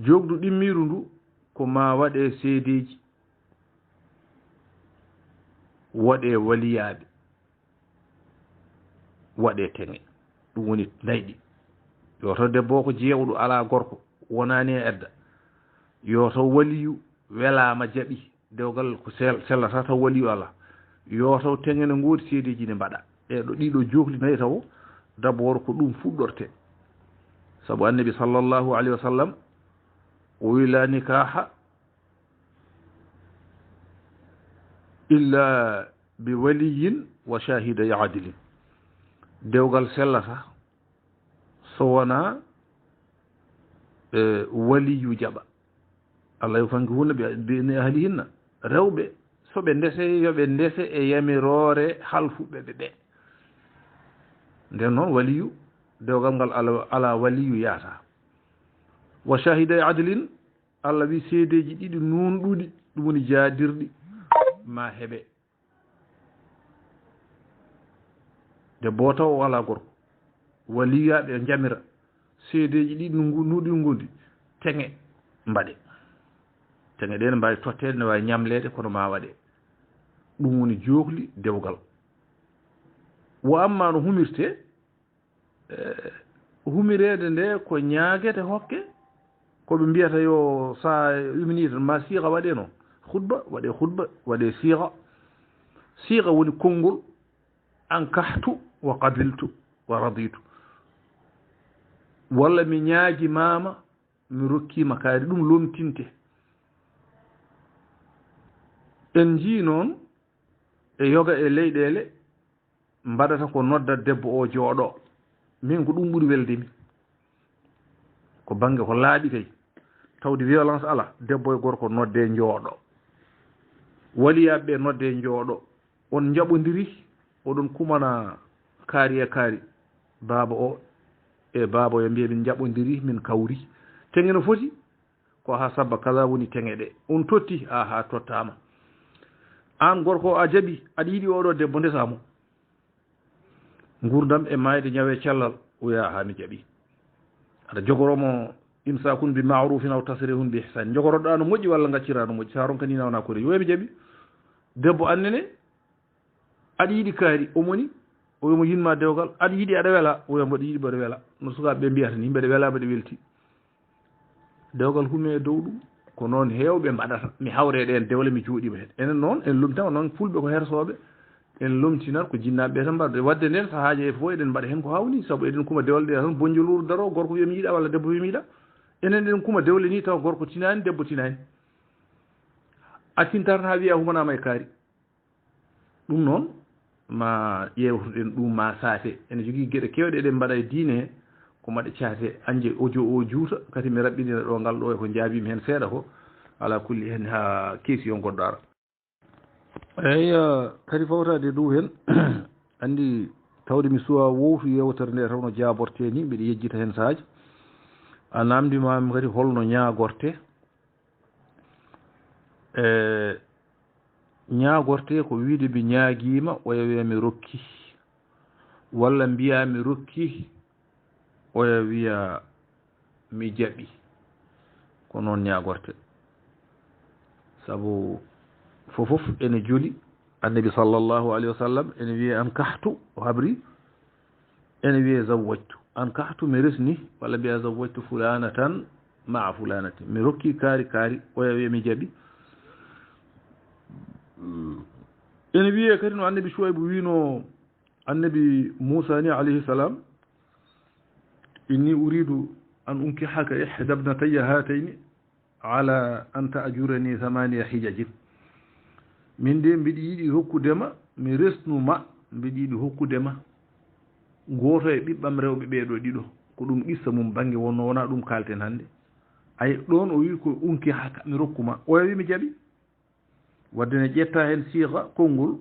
Jookdu ɗimmiiru ndu ko ma waɗe seedeeji, waɗe waliyaaɓe, waɗe teŋe. Ɗum woni nayɗi. Yo taw debbo o ko jeewɗo, alaa gorko, wonaani e edda. Yo taw waliyu welaama, jaɓi dewgal ko sel-, sellata, taw waliyu alaa. Yo taw teŋe ne ngoodi, seedeeji ne mbaɗa. Ɗee ɗo, ɗiɗo jookli nayi taw, d'abord ko ɗum fuɗɗorte. Sabu Annabi sallallahu alayhi wa sallam o wi, "La nikaha illa bi waliyin wa shahiday adlin." Dewgal sellata so wonaa, eh, waliyu jaɓa. Allah yo fanki hunna bi, bi ni ahlihinna. Rewɓe, so ɓe ndese, yo ɓe ndese e yamiroore halfuɓe ɓe ɓe. Nden noon waliyu, dewgal ngal ala, ala waliyu yaata. Wa shahiday adlin, Allah wi seedeeji ɗiɗi nuunɗuɗi, ɗum woni jaadirɗi, ma heɓe. Debbo o taw o alaa gorko. Waliyaaɓe o njamira. Seedeeji ɗiɗi no ngu-, nuuɗi ngondi. Teŋe mbaɗe. Teŋe ɗe ne mbaawi totteede, ne waawi ñamleede, kono ma waɗe. Ɗum woni jookli dewgal. Wo amma no humirtee, Eh, humireede nde ko ñaagete hokke, ko ɓe mbiyata yo sa yumini tan, ma siiqa waɗe noon. Khutba, waɗe khutba, waɗe siiqa. Siiqa woni konngol, "Ankahtu wa qabiltu wa raditu." Walla mi ñaagi maama, mi rokkiima kaari, ɗum lomtinte. En njii noon e yoga e leyɗeele, mbaɗata ko nodda debbo o jooɗo. Min ko ɗum ɓuri welde mi. Ko bannge ko laaɓi kay. Tawde violence ala, debbo e gorko nodde njooɗo. Waliyaaɓe ɓe nodde njooɗo. On njaɓondiri, oɗon kumana kaari e kaari. Baaba o e baaba o yo mbiya min njaɓondiri, min kawri. Teŋe no foti, ko haa sabba kaza woni teŋe ɗe. On totti, haa, haa tottaama. Aan gorko o a jaɓi, aɗa yiɗi oɗo debbo, ndesaa mo. Nguurndam e maayde, ñaw e cellal. Oya, haa mi jaɓi. Aɗa jogoroo mo imsaakun bi ma'rufin aw tasrihun bi ihsan. Jogoroɗaa no moƴƴi walla ngacciraa no moƴƴi. So a ronkanii nawna ko rewi. Oya mi jaɓi. Debbo annene, aɗa yiɗi kaari, o moni, o wiya mo yiɗ ma dewgal, aɗa yiɗi aɗa wela, o wiya mboɗo yiɗi mboɗo wela. No sukaaɓe ɓe mbiyata ni, mbeɗa wela, mbeɗa welti. Dewgal hume e dow ɗum, ko noon heewɓe mbaɗata. Mi hawre ɗeen dewle, mi jooɗiima heen. Enen noon, en lomtama noon, fulɓe ko hersooɓe, en lomtinat ko jinnaaɓe ɓe tan mbaɗa. Wadde ndeen sahaaji e fof eɗen mbaɗa heen ko hawni, sabu eɗen kuma dewle ɗe tan, bonjoluru daro, gorko wiya mi yiɗa walla debbo wiya mi yiɗa. Enen eɗen kuma dewle ni taw gorko tinaani, debbo tinaani. A tintaata haa wiya humanama e kaari. Ɗum noon, ma ƴeewtoɗen ɗum, ma saate. Ene jogii geɗe keewɗe eɗen mbaɗa e diine he, ko maɗa caate, anje audio o juuta, kadi mi raɓɓiɗina ɗo ngal ɗo e ko njaabiimi heen seeɗa ko, ala kulli heen haa keesi on goɗɗo ara. Eey, eh, kadi fawtaade e dow heen, anndi tawde mi suwaa wowtu yeewtere nde taw no jaabortee ni, mbiɗa yejjita heen sahaaji. A naamndimaami kadi holno ñaagortee. E ñaagortee ko wiyde mi ñaagiima, oya wiya mi rokki, walla mbiyaa mi rokki, oya wiya mi jaɓi. Ko noon ñaagortee. Sabu fof fof ene joli. Annabi sallallahu alayhi wa sallam ene wiya ankahtu, o habri, ene wiyee zawwajtu. Ankahtu, mi resni, walla mbiya zawwajtu fulanatan ma'a fulanati. Mi rokki kaari, kaari, oya wiya mi jaɓi. Ene wiyee kadi no annabi Shuaybu wiino annabi Muusa ni, alayhi salam, inni uridu an unkihaka ihda ibnatayya hatayni ala an ta'jurani thamaniya hijajin. Min de mbiɗa yiɗi hokkudema, mi resnu ma, mbiɗa yiɗi hokkudema gooto e ɓiɓɓam rewɓe ɓee ɗoo ɗiɗo. Ko ɗum qissa mum bannge wonno, wonaa ɗum kaalten hannde. Ay, ɗoon o wi ko unkihaka, mi rokku ma. Oya wi mi jaɓi. Wadde ne ƴetta heen siiga konngol,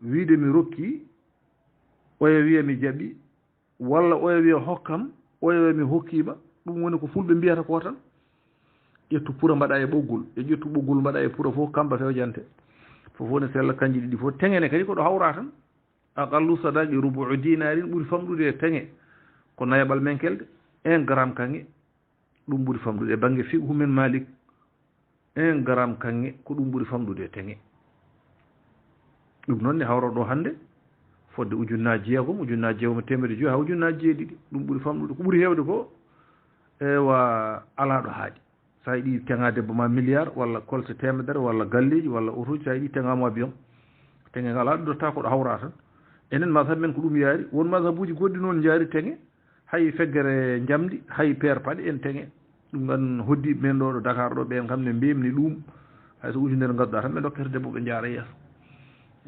wiide mi rokki, oya wiya mi jaɓi, walla oya wiya hokkam, oya wiya mi hokkiima. Ɗum woni ko fulɓe mbiyata ko tan. Ƴettu pura mbaɗa e ɓoggol, e ƴettu ɓoggol mbaɗa e pura fof, kamba fewjante. Fof woni sella, kanji ɗiɗi fof. Teŋe ne kadi ko ɗo hawra tan. Aqallu sadaqi rubu'u dinarin ɓuri famɗude e teŋe. Ko nayaɓal menkelde, un gramme kaŋŋe. Ɗum ɓuri famɗude e bannge fiqhu men Malik. Un gramme kaŋŋe, ko ɗum ɓuri famɗude e teŋe. Ɗum noon ne hawra ɗo hannde fodde ujunnaaji jeegom, ujunnaaji jeegom e teemedde joyi haa ujunnaaji jeeɗiɗi. Ɗum ɓuri famɗude. Ko ɓuri heewde ko, ewa, alaa ɗo haaɗi. So a yiɗi teŋa debbo ma milliard, walla kolse teemedere, walla galleeji, walla otooji, so a yiɗi teŋa mo avion. Teŋe ngal alaa ɗo dotta ko ɗo hawra tan. Enen mazhab men ko ɗum yaari. Won mazhabuuji goɗɗi noon njaari teŋe. Hay feggere njamndi, hay peer paɗe en teŋe. Ɗum ɗon hoddiiɓe men ɗo, ɗo Dakar ɗo, ɓeen kam ne mbemni ɗum. Hay so ujunere ngadduɗaa tan ɓe dokkete debbo, ɓe njaara yeeso.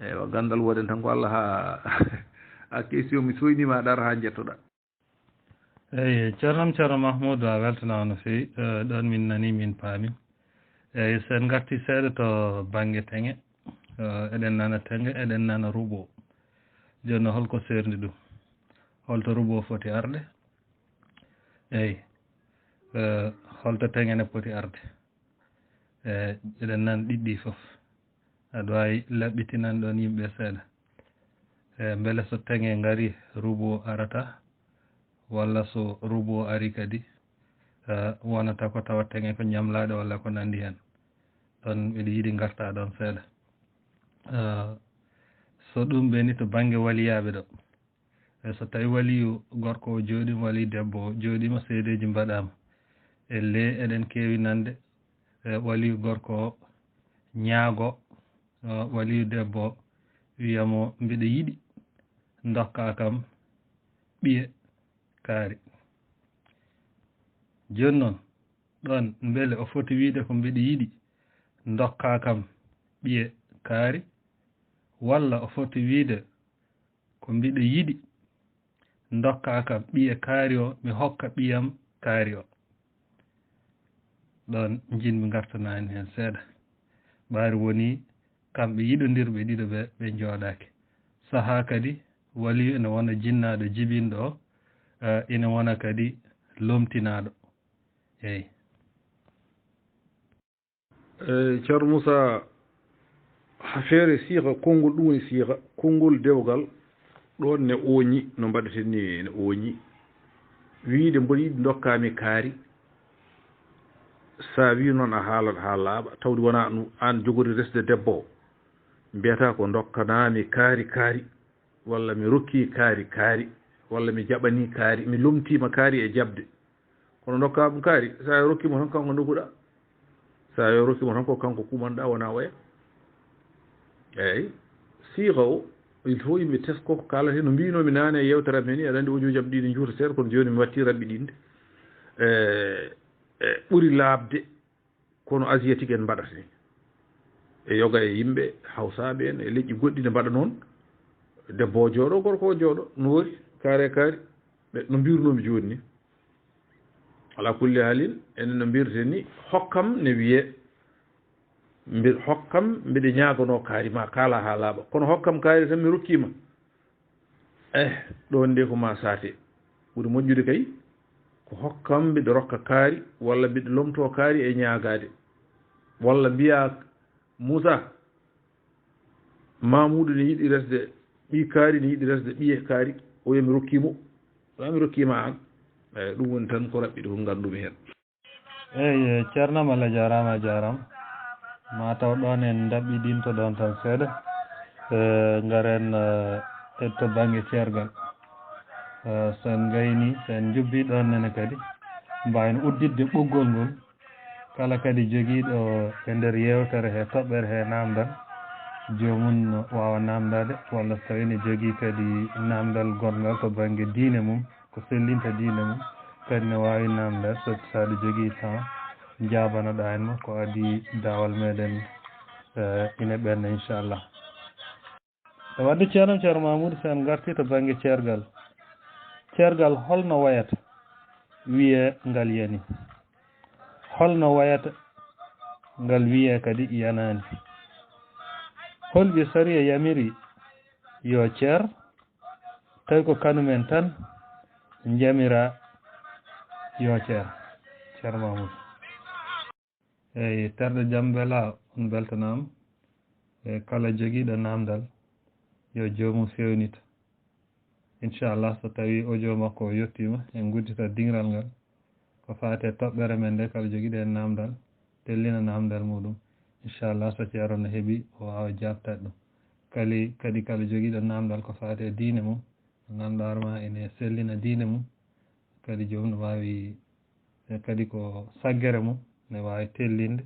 Eywa, ganndal woden tan ko Allah haa a question mi soyniima a ɗara haa njettoɗaa. Eyi, Ceerno am, Ceerno Mahmoud, a weltanaama no feewi. Eh, ɗon min nani, min paami. Eyi, so en ngarti seeɗa to bannge teŋe, eh, eɗen nana teŋe, eɗen nana rubo. Jooni noon, holko seerndi ɗum? Holto rubo foti arde? Eyi, eh, holto teŋe ne poti arde? Eh, eɗen nana ɗiɗɗi fof. Aɗa waawi laɓɓitinan ɗon yimɓe seeɗa. Eh, mbele so teŋe ngari, rubo arata? Walla so rubo ari kadi, eh, wonata ko tawa teŋe ko ñamlaaɗe walla ko nanndi heen? Ɗon mbiɗa yiɗi ngarta ɗon seeɗa. Eh, so ɗum ɓeni to bannge waliyaaɓe ɗo. E so tawi waliyu gorko o jooɗiima, waliyu debbo o jooɗiima, seedeeji mbaɗaama. E le eɗen keewi nande, e waliyu gorko o ñaago, o waliyu debbo o wiya mo, "Mbiɗa yiɗi, ndokkaa kam ɓiye kaari." Jooni noon, ɗon mbele o foti wiide ko, "Mbiɗa yiɗi, ndokkaa kam ɓiye kaari," walla o foti wiide, "Ko mbiɗa yiɗi, ndokkaa kam ɓiye kaari o, mi hokka ɓiyam kaari o"? Ɗon njiɗmi ngartanaani heen seeɗa. Ɓaari woni kamɓe yiɗondirɓe ɗiɗo ɓe, ɓe njooɗaaki. Sahaa kadi waliyu ene wona jinnaaɗo jibinɗo o, eh, ene wona kadi lomtinaaɗo. Eey. Eh, Ceerno Muusaa, ha feere siiga konngol, ɗum woni siiga konngol dewgal. Ɗoon ne ooñi, no mbaɗeten ni ne ooñi. Wiide mboɗo yiɗi ndokkaa mi kaari. So a wii noon a haalat haa laaɓa, tawde wonaa ɗum aan jogori resde debbo o. Mbiyataa ko ndokkanaa mi kaari kaari, walla mi rokkii kaari kaari, walla mi jaɓanii kaari, mi lomtiima kaari e jaɓde. Kono ndokkaa ɗum kaari, so a rokkii mo tan kanko ndoguɗaa. So a rokkii mo tan ko kanko kumanɗaa, wonaa oya. Eeyi, siiqa o, il faut yimɓe tesko ko kaalate. No mbiinoomi naane e yeewtere am hee ni, aɗa anndi audio ji am ɗi ne njuuta seeɗa, kono jooni mi wattii raɓɓiɗinde. E, e, ɓuri laaɓde, kono asiatique en mbaɗata ni. E yoga e yimɓe, hawsaaɓe en, e leƴƴi goɗɗi ne mbaɗa noon. Debbo o jooɗo, gorko o jooɗo, no wori, kaari e kaari. Ɓe, no mbiirunoomi jooni ni. Alaa kulli haalin, enen no mbirten ni, hokkam ne wiyee, mbi-, hokkam mbiɗa ñaaganoo kaari ma, kaalaa haa laaɓa. Kono hokkam kaari tan mi rokkii ma. Eh, ɗoon de ko ma saate. Ɓuri moƴƴude kay, ko hokkam mbiɗa rokka kaari, walla mbiɗa lomtoo kaari e ñaagaade. Walla mbiyaa, Muusaa, Maamuudu ne yiɗi resde ɓii kaari, ne yiɗi resde ɓiye kaari, o wiya mi rokkii mo. Wala mi rokkii ma aan. Eeyi, ɗum woni tan ko raɓɓiɗi ko nganndumi heen. Eeyi, Ceerno Mala jaaraama, a jaaraama. Ma taw ɗoon en ndaɓɓiɗinto ɗoon tan seeɗa. Eh, ngaren, eh, e to bannge ceergal. Eh, so en ngayni, so en njubbii ɗoon nene kadi, mbaawen udditde ɓoggol ngol. Kala kadi jogiiɗo e nder yeewtere he toɓɓere he naamndal, joomum no waawa naamndaade, walla so tawii ne jogii kadi naamndal gonngal to bannge diine mum, ko sellinta diine mum, kadi ne waawi naamndaade, so, so aɗa jogii temps, njaabanoɗaa en mo, ko adii daawal meɗen, eh, ina ɓenna, inchallah. E wadde ceerno, ceerno Mamoudou, so en ngartii to bannge ceergal. Ceergal holno wayata wiyee ngal yani? Holno wayata ngal wiyee kadi yanaani? Hol ɓe sariya yamiri yo ceer, tawi ko kanumen tan njamira yo ceer? Ceerno Mamoudou. Eeyi, terɗe jam mbela on mbeltanaama. E kala jogiiɗo naamndal, yo joomum feewnito. Inchallah, so tawii audio makko o yettiima, en nguddita diŋral ngal. Ko faati e toɓɓere men nde, kala jogiiɗo heen naamndal, tellina naamndal muɗum. Inchallah, so ceerno no heɓi, o waawa jaabtaade ɗum. Kali, kadi kala jogiiɗo naamndal ko faati e diine mum, ngannduɗaa ma ene sellina diine mum, kadi joom no waawi, e kadi ko saggere mum ne waawi tellinde,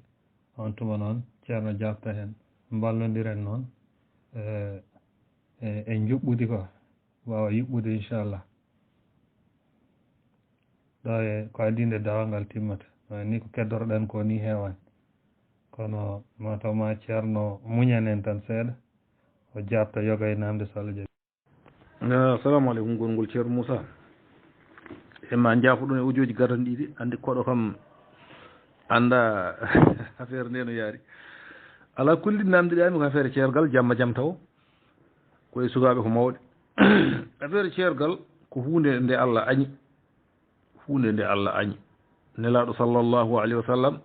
on tuma noon ceerno jaabta heen, mballondiren noon, e, e, e njuɓɓudi ko waawa yuɓɓude, inchallah. Ɗo e ko adii nde dawal ngal timmata. Ɗo e ni ko keddoroɗen ko ni heewani. Kono ma taw ma ceerno muñan en tan seeɗa, o jaabta yoga e naamnde so Allah jaɓi. Ah, assalamu aleykum, gongol Ceerno Moussa. E ma njaafoɗon e audio ji gadaniɗi ɗi, anndi koɗo kam annda affaire nde no yaari. Ala kulli, namdiɗami ko affaire ceergal, jamma jam taw. Ko e sukaaɓe ko mawɗe. Affaire ceergal ko huunde nde Allah añi. Huunde nde Allah añi. Nelaaɗo sallallahu alayhi wa sallam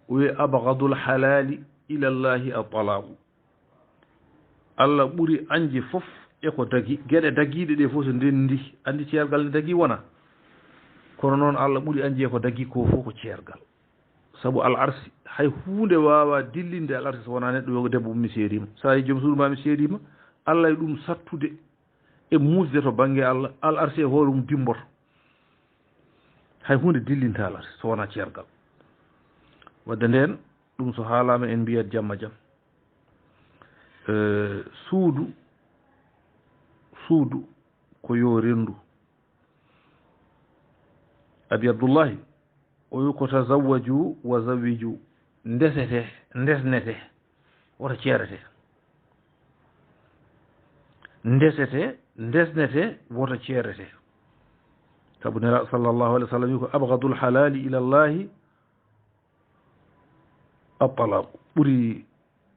o wi, "Abghadul halali ila Allahi at-talaqu." Allah ɓuri añde fof e ko dagi. Geɗe dagiiɗe ɗe fof so ndenndi, anndi ceergal ne dagi wona. Kono noon Allah ɓuri añde e ko dagi ko fof ko ceergal. Sabu al arsi, hay huunde waawaa dillinde al arsi so wonaa neɗɗo yo debbo ummi seediima. So a yi joom suudu ma mi seediima, Allah e ɗum sattude e muusde to bannge Allah, al arsi e hoore mum dimmboto. Hay huunde dillinta al arsi so wonaa ceergal. Wadde ndeen, ɗum so haalaama en mbiyat jamma jam. Eh, suudu, suudu ko yo renndu. Abi Abdullahi, o wi ko, "Tazawwaju wa zawwiju." Ndesete, ndesnete, woto ceerete. Ndesete, ndesnete, woto ceerete. Sabu Nelaaɗo sallallahu alayhi wa sallam wi ko, "Abghadul halali ila Allahi at-talaq." Ɓuri,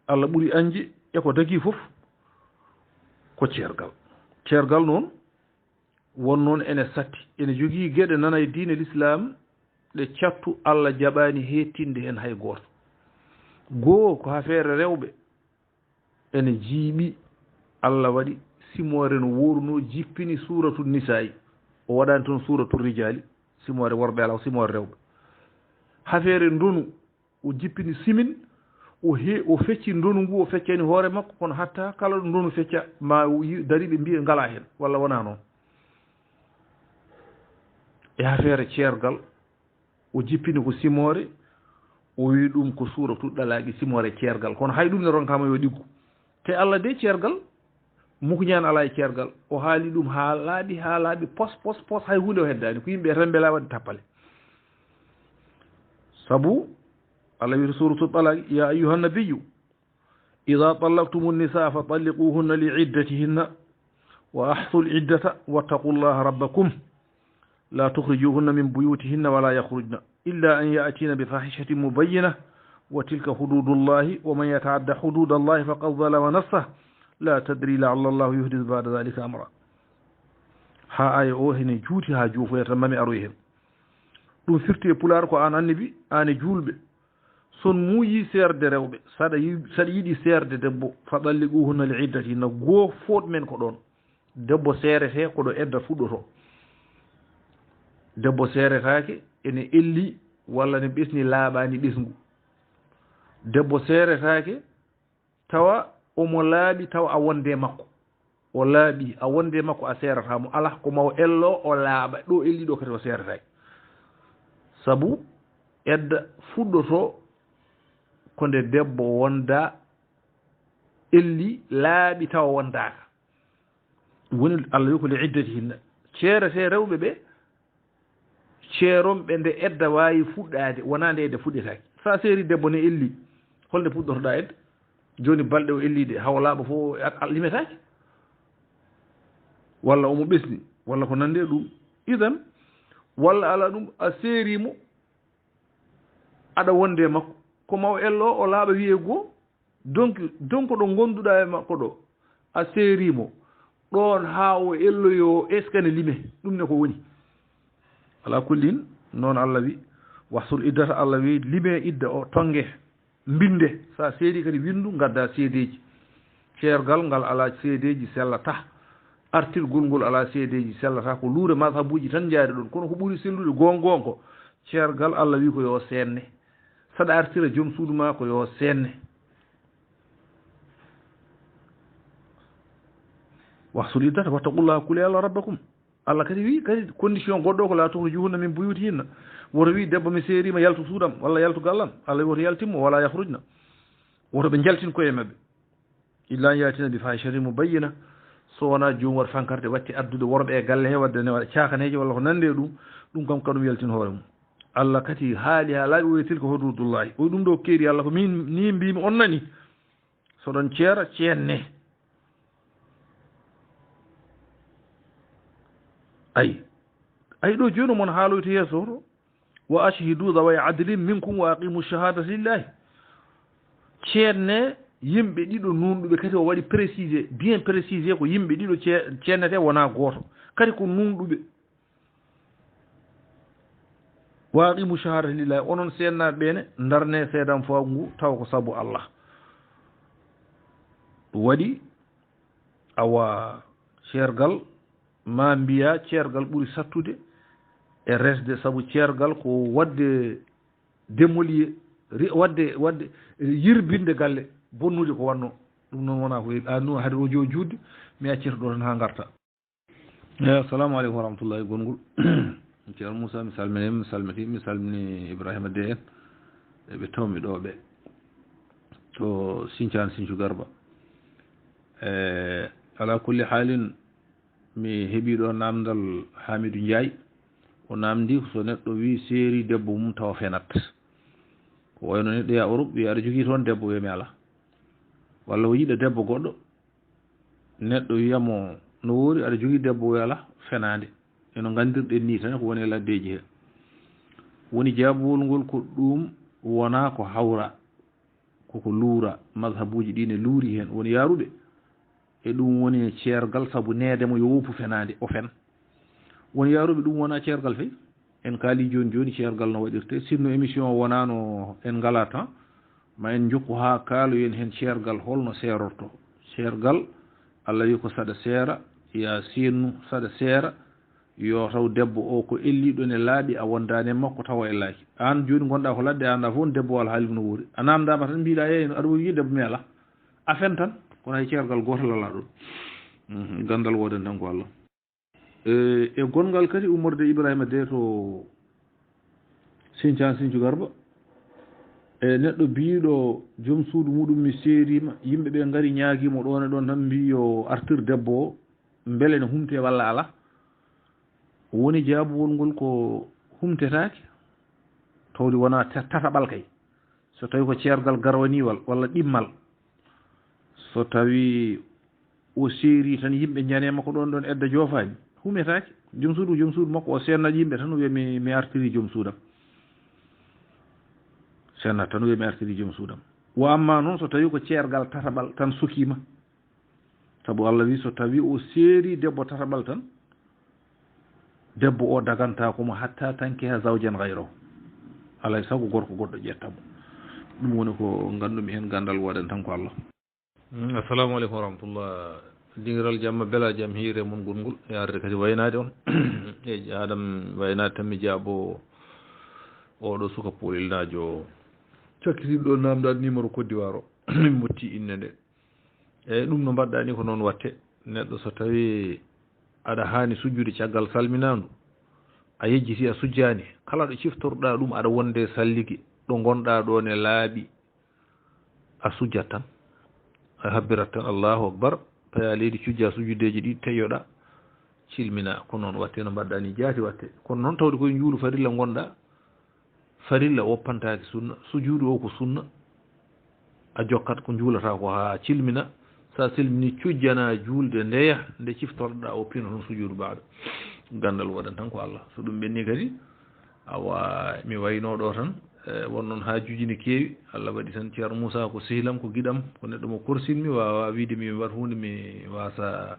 Allah ɓuri añde e ko dagi fof ko ceergal. Ceergal noon, won noon ene satti, ene jogii geɗe nana e diine l'islam ɗe cattu Allah jaɓaani heettinde heen hay gooto. Goo ko affaire rewɓe ene jiiɓi, Allah waɗi Simoore no wooruno jippini suuratu Nisaa'i. O waɗani toon suuratu Rijaali, simoore worɓe alaa, o simoore rewɓe. Hafeere ndonu, o jippini simin, o he-, o fecci ndonu ngu, o feccani hoore makko, kono hatta kala ɗo ndonu fecca, ma yi-, dariiɓe mbiya ngalaa heen, walla wonaa noon. E hafeere ceergal, o jippini ko simoore, o wi ɗum ko suuratu ɗalaaqi, simoore ceergal. Kono hay ɗum ne ronkaama yo ɗiggu. Te Allah de ceergal, mukñaan alaa e ceergal. O haali ɗum haa laaɓi, haa laaɓi, pos, pos, pos, hay huunde o heddaani. Ko yimɓe rembelaa waɗde tappale. Sabu, Allah wi'ata suuratu ɗalaaqi, "يا أيها النبي إذا طلقتم النساء فطلقوهن لعدتهن وأحصوا العدة واتقوا الله ربكم لا تخرجوهن من بيوتهن ولا يخرجن إلا أن يأتين بفاحشة مبينة وتلك حدود الله ومن يتعد حدود الله فقد ظلم نفسه لا تدري لعل الله يحدث بعد ذلك أمرا." Haa aaya o hene juuti haa joofoya tan mami aroy heen. Ɗum firti e pulaar ko aan annabi, aan e juulɓe. So on muuyii seerde rewɓe, saɗa yi-, saɗa yiɗi seerde debbo, "فطلقوهن لعدتهن", goo fooɗ men ko ɗoon. Debbo seeretee ko ɗo edda fuɗɗotoo. Debbo seeretaake ene elli walla ne ɓesni laaɓaani ɓesngu. Debbo seeretaake tawa omo laaɓi tawa a wonde e makko. O laaɓi, a wonde e makko a seerataa mo. Alaa, ko ma o ello, o laaɓa. Ɗo elli ɗo kadi o seeretaake. Sabu edda fuɗɗotoo ko nde debbo wonda elli laaɓi tawa wondaaka. Woni Allah wi ko "لعدتهن". Ceeretee rewɓe ɓe, ceeron ɓe nde edda waawi fuɗɗaade, wonaa nde edda fuɗɗetaake. So a seeri debbo ne elli, holde puɗɗotoɗaa edda? Jooni balɗe o elli de, haw laaɓa fof a, a limetaake? Walla omo ɓesni, walla ko nanndi e ɗum. Idan, walla alaa ɗum, a seeri mo, aɗa wonde e makko. Ko ma o ello, o laaɓa wiyee goo, donc, donc ɗo ngonduɗaa e makko ɗo, a seeri mo ɗoon haa o elloyoo, est-ce que ne lime? Ɗum ne ko woni? Alaa kullin, noon Allah wi, "وأحصوا العدة", Allah wi, lime idda o, tonge, mbinde. So a seeri kadi winndu, ngadda seedeeji. Ceergal ngal alaa seedeeji sellata. Artirgol ngol alaa seedeeji sellata. Ko luure mazhabuuji tan njaari ɗoon. Kono ko ɓuri sellude goonga goonga ko ceergal Allah wi ko yo seenne. Saɗa artira joom suudu maa ko yo seenne. "وأحصوا العدة واتقوا الله", kulee Allah rabbakum. Allah kadi wi, kadi condition goɗɗo ko, "لا تخرجوهن من بيوتهن". Woto wi debbo mi seeriima yaltu suudam walla yaltu gallam. Allah wi woto yaltin mo, "ولا يخرجن". Woto ɓe njaltin koye maɓɓe. "إلا أن يأتين بفاحشة مبينة". So wonaa joom waɗ fankarde watti addude worɓe e galle he, wadde ne waɗa caakaneeje walla ko nanndi e ɗum, ɗum kam kanum yaltin hoore mum. Allah kadi haali haa laaɓi, o wi, "تلك حدود الله". O wi ɗum ɗo keeri Allah ko min ni mbiimi on nani. So ɗon ceera, ceenne. Ay, ay ɗo jooni mon haaloyta yeeso to. "وأشهدوا ذوي عدل منكم وأقيموا الشهادة لله". Ceenne yimɓe ɗiɗo nuunɗuɓe, kadi o waɗi précisé, bien précisé, ko yimɓe ɗiɗo ce-, ceennete, wonaa gooto. Kadi ko nuunɗuɓe. "وأقيموا الشهادة لله", onon seednaaɓe ɓe ne, ndarne seedanfaagu ngu tawa ko sabu Allah. Ɗum waɗi, awa, ceergal, ma mbiya ceergal ɓuri sattude e resde, sabu ceergal ko waɗde démolier, ri-, waɗde, waɗde yirbinde galle bonnude ko wannoo. Ɗum noon wonaa ko yeeɓi. A, no, hade o jo juutde, mi accirta ɗo tan haa ngarta. Eyi, assalamu aleykum wa rahmatullahi. Gongol. Ceerno Moussa, mi salmini, mi salmiti, mi salmini Ibrahima Dey en. E ɓe tawmi ɗo ɓe. To Sinthiane, Sinthiou Garba. E, ala kulli haalin, mi heɓi ɗo namdal Hamidou Ndiaye. O namdi ko so neɗɗo wi seeri debbo mum tawa fenat. Ko wayno neɗɗo yaa Europe, wi aɗa jogii toon debbo, wiyami ala. Walla o yiɗa debbo goɗɗo, neɗɗo wiya mo no woori aɗa jogii debbo, o wiya alaa, fenaande. E no nganndirɗen nii tan ko woni e laddeeji he. Woni jaabowol ngol ko ɗum wonaa ko hawra, koko luura, mazhabuuji ɗi ne luuri heen. Woni yaaruɓe e ɗum woni ceergal sabu neede mo yo woppu fenaande, o fen. Woni yaaruɓe ɗum wonaa ceergal fey. En kaali jooni jooni ceergal no waɗirtee. Sinno émission o wonaano en ngalaa temps, ma en njokku haa kaaloyen heen ceergal holno seerortoo. Ceergal Allah wi ko saɗa seera, ya seennu saɗa seera, yo taw debbo o ko elliiɗo ne laaɓi, a wondaani e makko tawa ellaaki. Aan jooni ngonɗaa ko ladde, a anndaa fof on debbo o alhaali no woori. A naamndaama tan mbiɗaa yeey no aɗa woori debbo mi alaa. A fen tan, kono hay ceergal gootal alaa ɗoon. Mhm, ganndal wooden tan ko Allah. E, e gonngal kadi ummorde Ibrahima de to Sinthiane Sinthiou Garba. E neɗɗo biiɗo joom suudu muɗum mi seeriima, yimɓe ɓe ngari ñaagii mo ɗoon e ɗoon tan mbii yo artir debbo o, mbele ne humtee walla alaa? Woni jaabuwol ngol ko humtetaake, tawde wonaa ta-, tataɓal kay. So tawii ko ceergal garwaniiwal walla ɗimmal, so tawii o seerii tan yimɓe njanee makko ɗoon ɗoon edda joofaani, humetaake. Joom suudu, joom suudu makko o seennat yimɓe tan wiya mi, mi artirii joom suudam. Seennat tan wiya mi artirii joom suudam. Wa amma noon so tawii ko ceergal tataɓal tan sukiima, sabu Allah wi so tawii o seerii debbo tataɓal tan, debbo o dagantaako mo hatta tankiha zawjan gayrahu. Alaa e sago gorko goɗɗo ƴetta mo. Ɗum woni ko nganndumi heen, ganndal wooden tan ko Allah. Mm, assalamu aleykum wa rahmatullah. Dingiral jamma bela jam hiire mon gongol. E arde kadi waynaade on. E adam waynaade tan mi jaabo oɗo suka polilnaajo cakkitiiɗo ɗo namdaade numéro Côte d'Ivoire o. Min motti innde nde. Eeyi, ɗum no mbaɗɗaa ni ko noon waɗte. Neɗɗo so tawii aɗa haani sujjude caggal salminaandu, a yejjiti a sujjaani, kala ɗo ciftorɗaa ɗum aɗa wonde salligi, ɗo ngonɗaa ɗo ne laaɓi, a sujjat tan, a habbirat tan, Allahu akbar, paya leydi, cujja sujuddeeji ɗi, teyoɗaa, cilminaa. Ko noon waɗte no mbaɗɗaa ni, jaati waɗte. Kono noon tawde koye njuulu farilla ngonɗaa, farilla woppantaake sunna, sujuudu o ko sunna, a jokkat ko njuulataa ko haa cilmina. So a silmini, cujjanaa juulde, ndeya nde ciftorɗaa o, pino toon sujuudu baaɗo. Ganndal waɗan tan ko Allah. So ɗum ɓenni kadi, awa, mi waynoo ɗo tan, e, won noon haajuuji ne keewi. Allah waɗi tan Ceerno Muusaa ko sehilam, ko giɗam, ko neɗɗo mo korsinmi, waawaa wiyde mi, mi waɗ huunde, mi waasa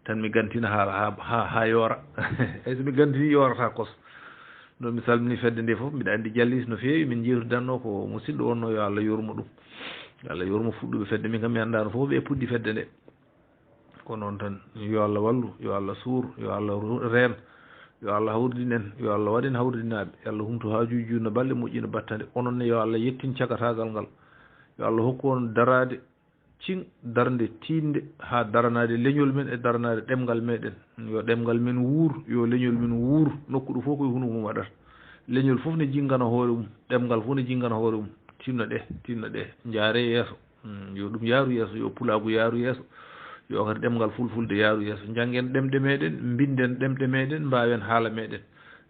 tan mi gantina haa, haa, haa, haa yoora. Hay so mi gantini, yoorataa kos. Ɗo mi salmini fedde nde fof, mbiɗa anndi Jallis no feewi, min njeewtidanno ko musidɗo wonno, yo Allah yurmo ɗum. Yo Allah yurmo fuɗɗuɓe fedde, min kam mi anndaano fof ɓe puɗɗi fedde nde. Ko noon tan, yo Allah wallu, yo Allah suur, yo Allah ru-, reen, yo Allah hawridin en, yo Allah waɗ en hawridinaaɓe, yo Allah humtu haajuuji, juutna balɗe, moƴƴina battane. Onon ne, yo Allah yettin cagataagal ngal, yo Allah hokku on daraade, ciŋ, darnde tiiɗnde, haa daranaade leñol men e daranaade ɗemngal meɗen. Yo ɗemngal men wuur, yo leñol men wuur, nokku ɗo fof koye hunuko mum waɗata. Leñol fof ne jinngana hoore mum, ɗemngal fof ne jinngana hoore mum. Tinno ɗe, tinno ɗe, njaaree yeeso. Mm, yo ɗum yaaru yeeso, yo pulaagu yaaru yeeso, yo kadi ɗemngal fulfulde yaaru yeeso. Njanngen ɗemɗe meɗen, mbinden ɗemɗe meɗen, mbaawen haala meɗen.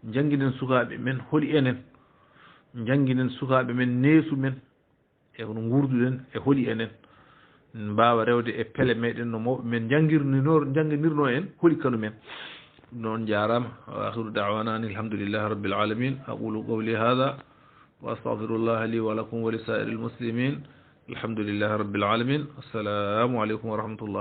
Njannginen sukaaɓe men holi enen, njannginen sukaaɓe men neesu men, e hono nguurduɗen, e holi enen mbaawa rewde e pele meɗen no mawɓe men njanngirninoo, njannginirnoo en holi kanu men. Ɗum noon, njaaraama. Wa akhiru da'wana anil hamdulillahi rabbil alamin. Aqulu qawli hadha wa astaghfirullaha li wa lakum wa li sa'iril muslimin. Alhamdulillahi rabbil alamin. Assalamu aleykum wa rahmatullah.